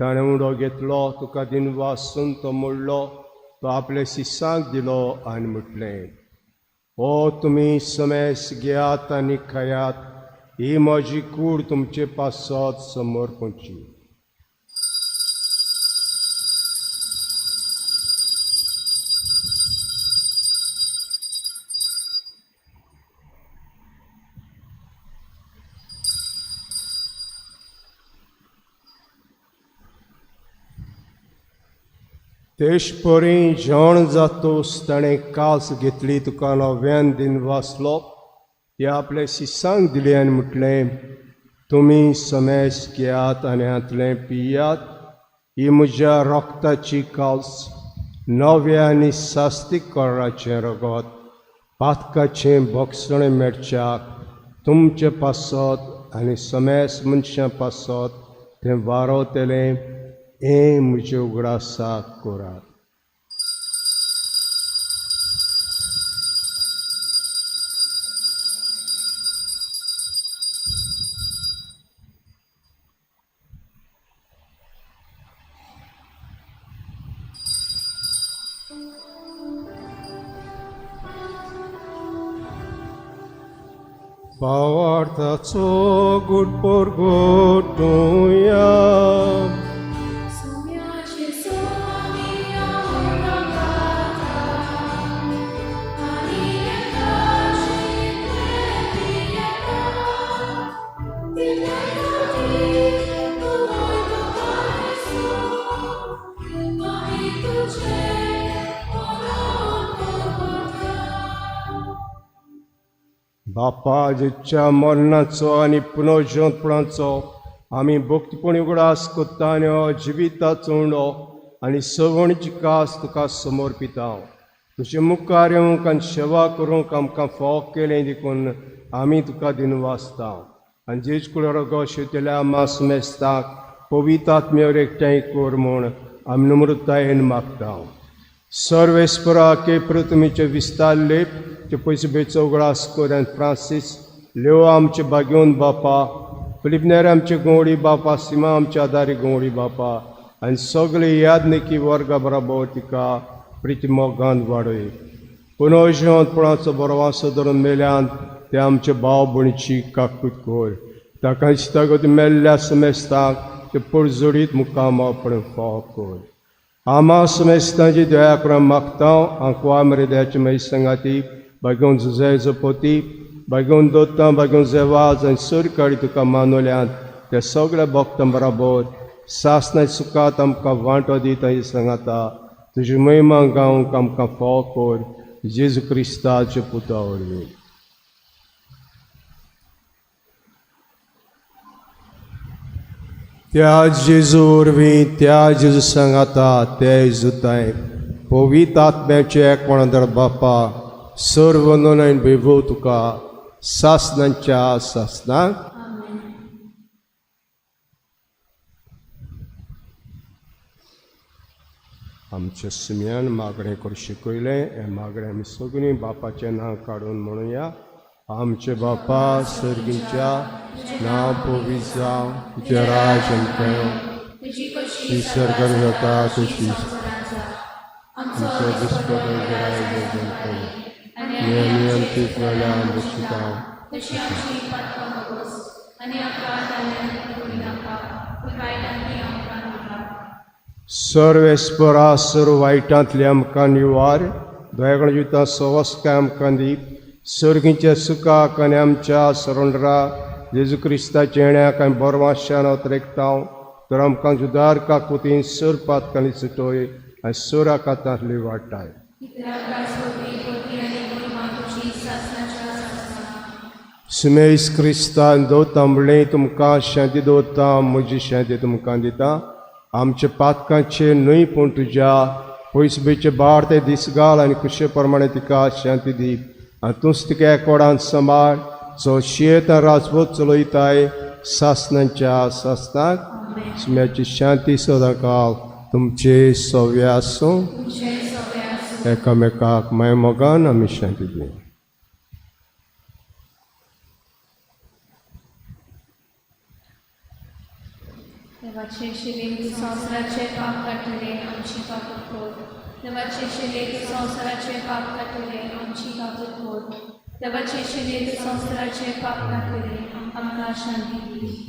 ताणें उडो घेतलो, तुका दिनवासून तो मोडलो, तो आपले शिसांक दिलो आनी म्हटलें, ओ तुमी समेस घेयात आनी खायात, ही म्हजी कूड तुमचे पासत समर्पणची. तेशपरी जेवण जातोस ताणें कास घेतली, तुका नव्यान दिन वाचलो, ती आपले शिसांक दिली आनी म्हटलें, तुमी समेस घेयात आनी हांतलें पियात, ही म्हज्या रोगताची कास, नव्या आनी सास्तीक कराचें रगत, पातकाचें भोगसणें मेळच्याक तुमचे पासत आनी समेस मनशां पासत तें वारवतलें, हें म्हजे उगडासाक करात. भावार्थाचो गुड परगटुया. बापा जेच्या मरणाचो आनी पुनर्जिवंतपणाचो आमी भक्तीपणी उगडास कोत्ता आनी हो जिविताचो उंडो आनी सवणीची कास तुका समर्पिता. तुजे मुखार येवंक आनी सेवा करूंक आमकां फावो केलें देखून आमी तुका दिनवासता. आनी जेज कुळरो शिवतल्या मास मेस्ताक पवित्र आत्म्यावर एकठांय कर म्हूण आमी नम्रतायेन मागता. सर्वेस्परा के प्रतिमेचे विस्तार लेप ते पयशे बेचो उगडास कर आनी फ्रांसीस लेव आमचे बागेवन बापा, फिलिपनेर आमचे गवळी बापा, सीमा आमचे आदारी गवळी बापा आनी सगळे यादनिकी वर्गा बराबर तिका प्रिती मोगान वाडय. पुनर्जिवंतपणाचो बरो वासो धरून मेल्यान ते आमचे भाव भयणीची काकूत कर. ताका इश्टागती मेल्ल्या समेस्ताक ते परजोडीत मुखामपण फाव कर. आमा समेस्तांची दया करून मागता. आंकवा मरे दयाचे मागीर संगाती बागेवन जुजाय जपोती बागेवन दोत्ता बागेवन जेवाज आनी सरकारी तुका मानवल्यान ते सगळ्या भक्तां बराबर सासनाय सुखात आमकां वांटो दिता ही सांगाता तुजी महिमा गावंक आमकां फाव कर जेजू क्रिस्ताचे पुता वरवीं. त्या जेजू वरवीं त्या जेजू सांगाता त्या जेजूताय पवित्र आत्म्याचे एकपणादर बापा सर्व नोनायन वैभव तुका सासनांच्या सासनाक. आमच्या सुम्यान मागणें करूं शिकयलें हें मागणें आमी सगळीं बापाचें नांव काडून म्हणुया. आमचे बापा सर्गीच्या नांव पवित्र जावं, तुजें राज आमकां येवं, ती सर्गार जाता तशी आमचो दिसपटो आनी आमची जाल्यार आमची सर्वेस्परा सर्व वायटांतले आमकां निवार, दयागण जिविता सवस्काय आमकां दी, सर्गीच्या सुखाक आनी आमच्या सरोंडरा जेजू क्रिस्ताच्या येण्याक आनी बरवाशान अतरेकता तर आमकां जुदार काकुतीन सर पातकांनी सुटोय आनी सर आकातांतली वाडटाय. सुमेस क्रिस्तान दवरता म्हणलें तुमकां शांती दवरता, म्हजी शांती तुमकां दिता. आमच्या पातकांचे न्हय पूण तुज्या पयसबेचे बार ते दीस घाल आनी खुशे प्रमाणे तिका शांती दी आनी तूंच तिका एकवडान सांबाळ जो शियेत राजवत चलयताय सासनाच्या सासनाक. सुम्याची शांती सदांकाल तुमचे सव्या आसूं. एकामेकाक माय मोगान आमी शांती दी. देवाचे शिले तूं संवसाराचे पाप काडटले आमची काकूत कर. देवाचे शिले तूं संवसाराचे पाप काडटले आमची काकूत कर. देवाचे शिले तूं संवसाराचे पाप काडटले आमकां शांती दी.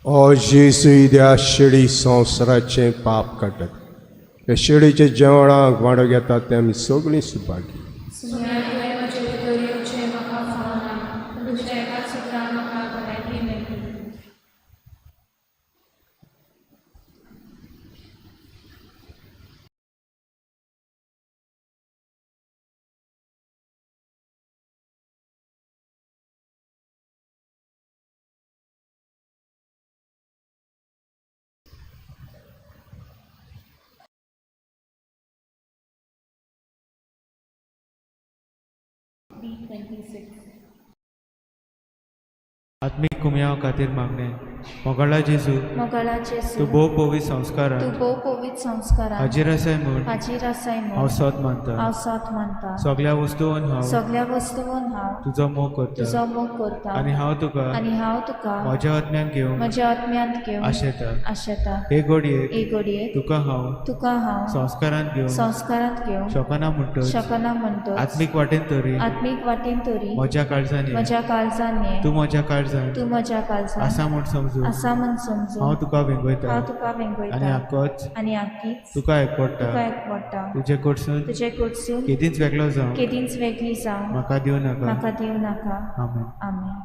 ओ जेजू त्या शेळी संवसाराचें पाप काडटात, त्या शेळीच्या जेवणाक वांटो घेतात ते आमी सगळीं सुभागी. सुम्या तुवें म्हजे भितर येवचें म्हाका फावना, पूण तुज्या एकाच उतरान म्हाका भलायकी मेळटली. B26. आत्मीक कुमयाव खातीर मागणें. मोगाळा जेजू, मोगाळा जेजू, तूं भोव पवित्र संस्कारात तूं भोव पवित्र संस्कारात हाजीर आसाय म्हूण हाजीर आसाय म्हूण हांव सत मानता. हांव सत मानता. सगळ्या वस्तून हांव सगळ्या वस्तून हांव तुजो मोग करता तुजो मोग करता आनी हांव तुका आनी हांव तुका म्हज्या आत्म्यान घेवंक म्हज्या आत्म्यांत घेवन आशेता. आशेता. हे घडयेक हे घडयेक तुका हांव तुका हांव संस्कारांत घेवंक संस्कारांत घेवंक शकना म्हणटच शकना म्हणटच आत्मीक वाटेन तरी आत्मीक वाटेन तरी म्हज्या काळजान ये. म्हज्या काळजान ये. तूं म्हज्या काळजान तूं म्हज्या काळजान आसा म्हूण समजून समजून आसा म्हण समजून हांव तुका वेंगयता हांव तुका आनी वेंगयता आकोच आनी आकीच तुका एकवडटा. तुका एकवडटा. तुजे कडसून तुजे कडसून केदींच वेगळो जावं केदींच वेगळी जावं म्हाका दिवं नाका. म्हाका दिवं नाका. आमेन. आमेन.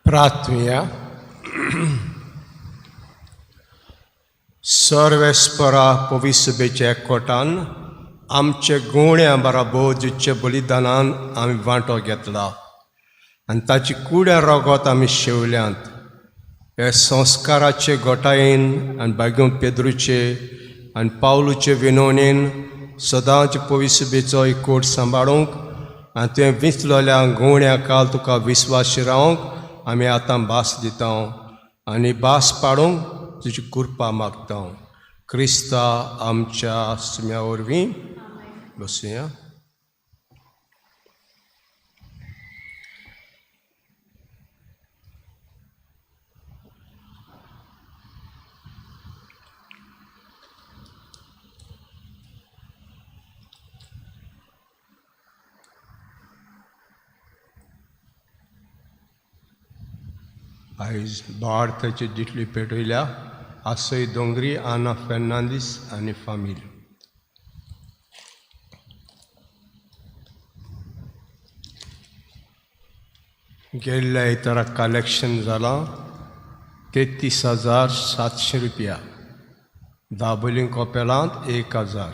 प्रार्थुया. सर्वेस्परा पविसभेच्या एकवटान आमचे गुण्या बराबर जिचे बलिदानान आमी वांटो घेतला आनी ताची कुड्या रगत आमी शेवल्यांत, हे संस्काराचे गोटायेन आनी बाग्यो पेद्रूचे आनी पावलूचे विनवणेन सदांच पविसभेचो एकवट सांबाळूंक आनी तुवें विंचलेल्या गुण्या काल तुका विस्वाशी रावंक आमी आतां भास दिता आनी भास पाडूंक तुजी कृपा मागता, क्रिस्ता आमच्या सुम्या वरवीं. बसुया. आयज भारताची जितली पेटयल्या आसय दोंगरी आना फेर्नांदीस आनी फामील. गेल्ल्या आयतारा कलेक्शन जालां 33,700 रुपया. दाबोलीं कोपेलांत 1,000,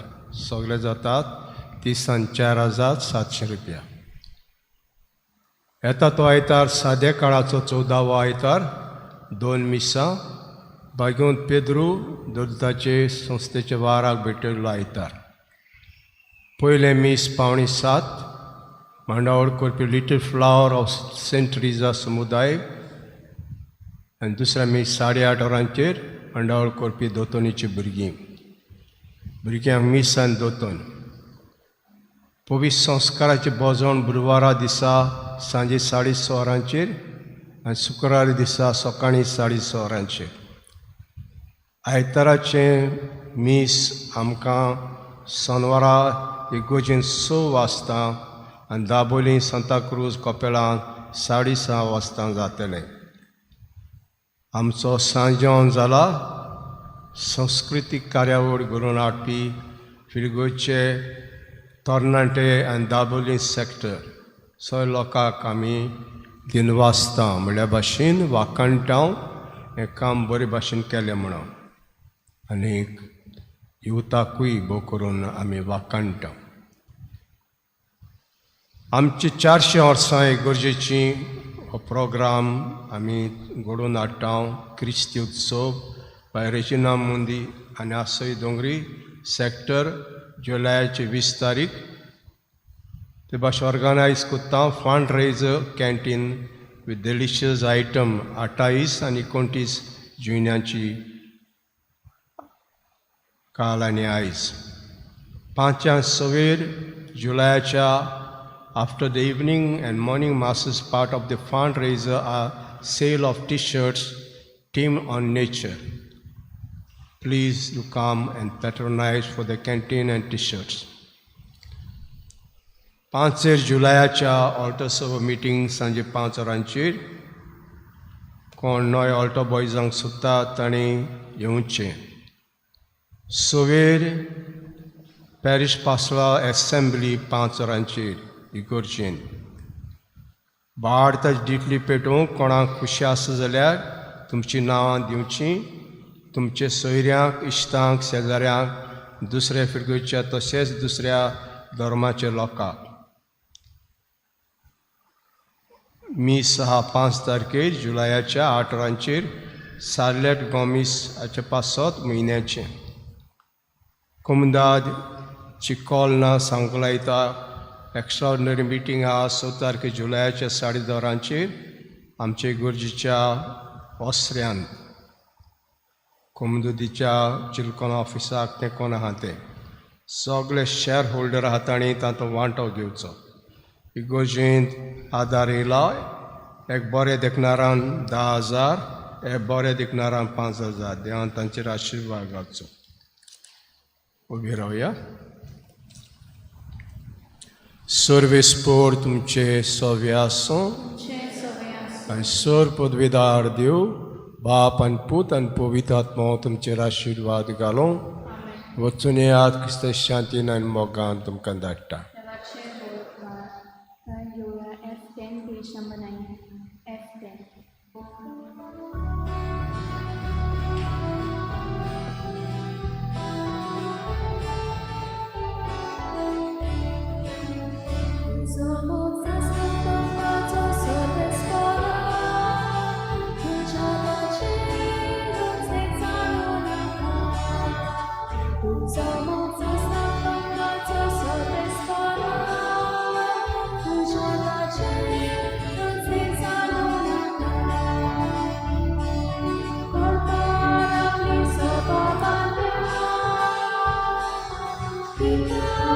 सगळे जातात 34,700 रुपया. येता तो आयतार साद्या काळाचो 14वो आयतार, 2 मिसां, बागेवन पेद्रू दुर्दाचे संस्थेच्या वाराक भेटयल्लो आयतार. पयलें मीस 6:45, मांडावळ करपी Little Flower of Saint Teresa समुदाय, आनी दुसरें मीस 8:30 वरांचेर मांडावळ करपी दोतोनीची भुरगीं, भुरग्यांक मीस आनी दोतोन. पवित्र संस्काराचें भोजन बुधवारा दिसा सांजे 6:30 वरांचेर आनी शुक्रारा दिसा सकाळीं 6:30 वरांचेर. आयताराचें मीस आमकां सोनवारा इगोजेन 6 वाजता आनी दाबोली सांताक्रूज कोपेलांत 6:30 वाजता जातलें. आमचो सांजेवण जाला संस्कृतीक कार्यावळ घडोवन हाडपी फिरगोचे तरणाटे आनी दाबोली सेक्टर सगळ्या लोकांक आमी दिनवासता, म्हणल्या भाशेन वाखाणटा, हें काम बरे भाशेन केलें म्हणून, आनी युवताकूय भोव करून आमी वाखाणटा. आमची 400 वर्सां इगर्जेची हो प्रोग्राम आमी घडोवन हाडटा, क्रिस्ती उत्सव बाय रेजिना मुंदी आनी आसय दोंगरी सेक्टर, जुलयाची 20 तारीख. ते भाशेन ऑर्गनायज करता fund raiser canteen with delicious item 28 आनी 29 जुन्याची काल आनी आयज. 5 सवेर जुलयाच्या after the evening and morning masses, part of the fund raiser are sale of T-shirts team on nature. Please you come and patronize for the canteen and T-shirts. 5 जुलयाच्या alter सभा मिटींग सांजे 5 वरांचेर. कोण नवे ऑल्टर बॉयजांक सोदता तांणी येवचें. सवेर पॅरीश पासला एसेंब्ली 5 वरांचेर इगोर्जेन. भारताची डिटली पेटोवंक कोणाक खुशी आसा जाल्यार तुमचीं नांवां दिवचीं, तुमचे सोयऱ्यांक, इश्टांक, शेजाऱ्यांक, दुसऱ्या फिरगोच्या तशेंच दुसऱ्या धर्माच्या लोकांक. मीस आहा 5 तारखेर जुलयाच्या 8 वरांचेर सार्लेट गोमीस हाचे पासत म्हयन्याचें. कोमुंदाद चिकोल ना सांगूंक लायता, एक्स्ट्राऑर्डिनरी मिटींग आहा 6 तारखे जुलयाच्या 10:30 वरांचेर आमचे इगर्जेच्या ओसऱ्यान, कोमुंदीच्या चिलकोना ऑफिसाक तेंकोन आहा तें. सगळे शॅर होल्डर आहा तांणी तांचो वांटो घेवचो. इगोर्जेंत आदार येयला, एक बरें देखणारान 10,000, एक बरें देखणारान 5,000. देवान तांचेर आशिर्वाद घालचो. उबी रावया. सर्वेस्पोर तुमचे सव्य आसूं. तुमचे सवे आसूं. आनी सर पदवेदार देव बाप आनी पूत आनी पवित्र आत्मो तुमचेर आशिर्वाद घालूं. वचून येयात, क्रिस्त शांतीन आनी मोगान तुमकां धाडटा. देवाचे भोव उपकार. घेवया F10, page number 9, F10. पिता.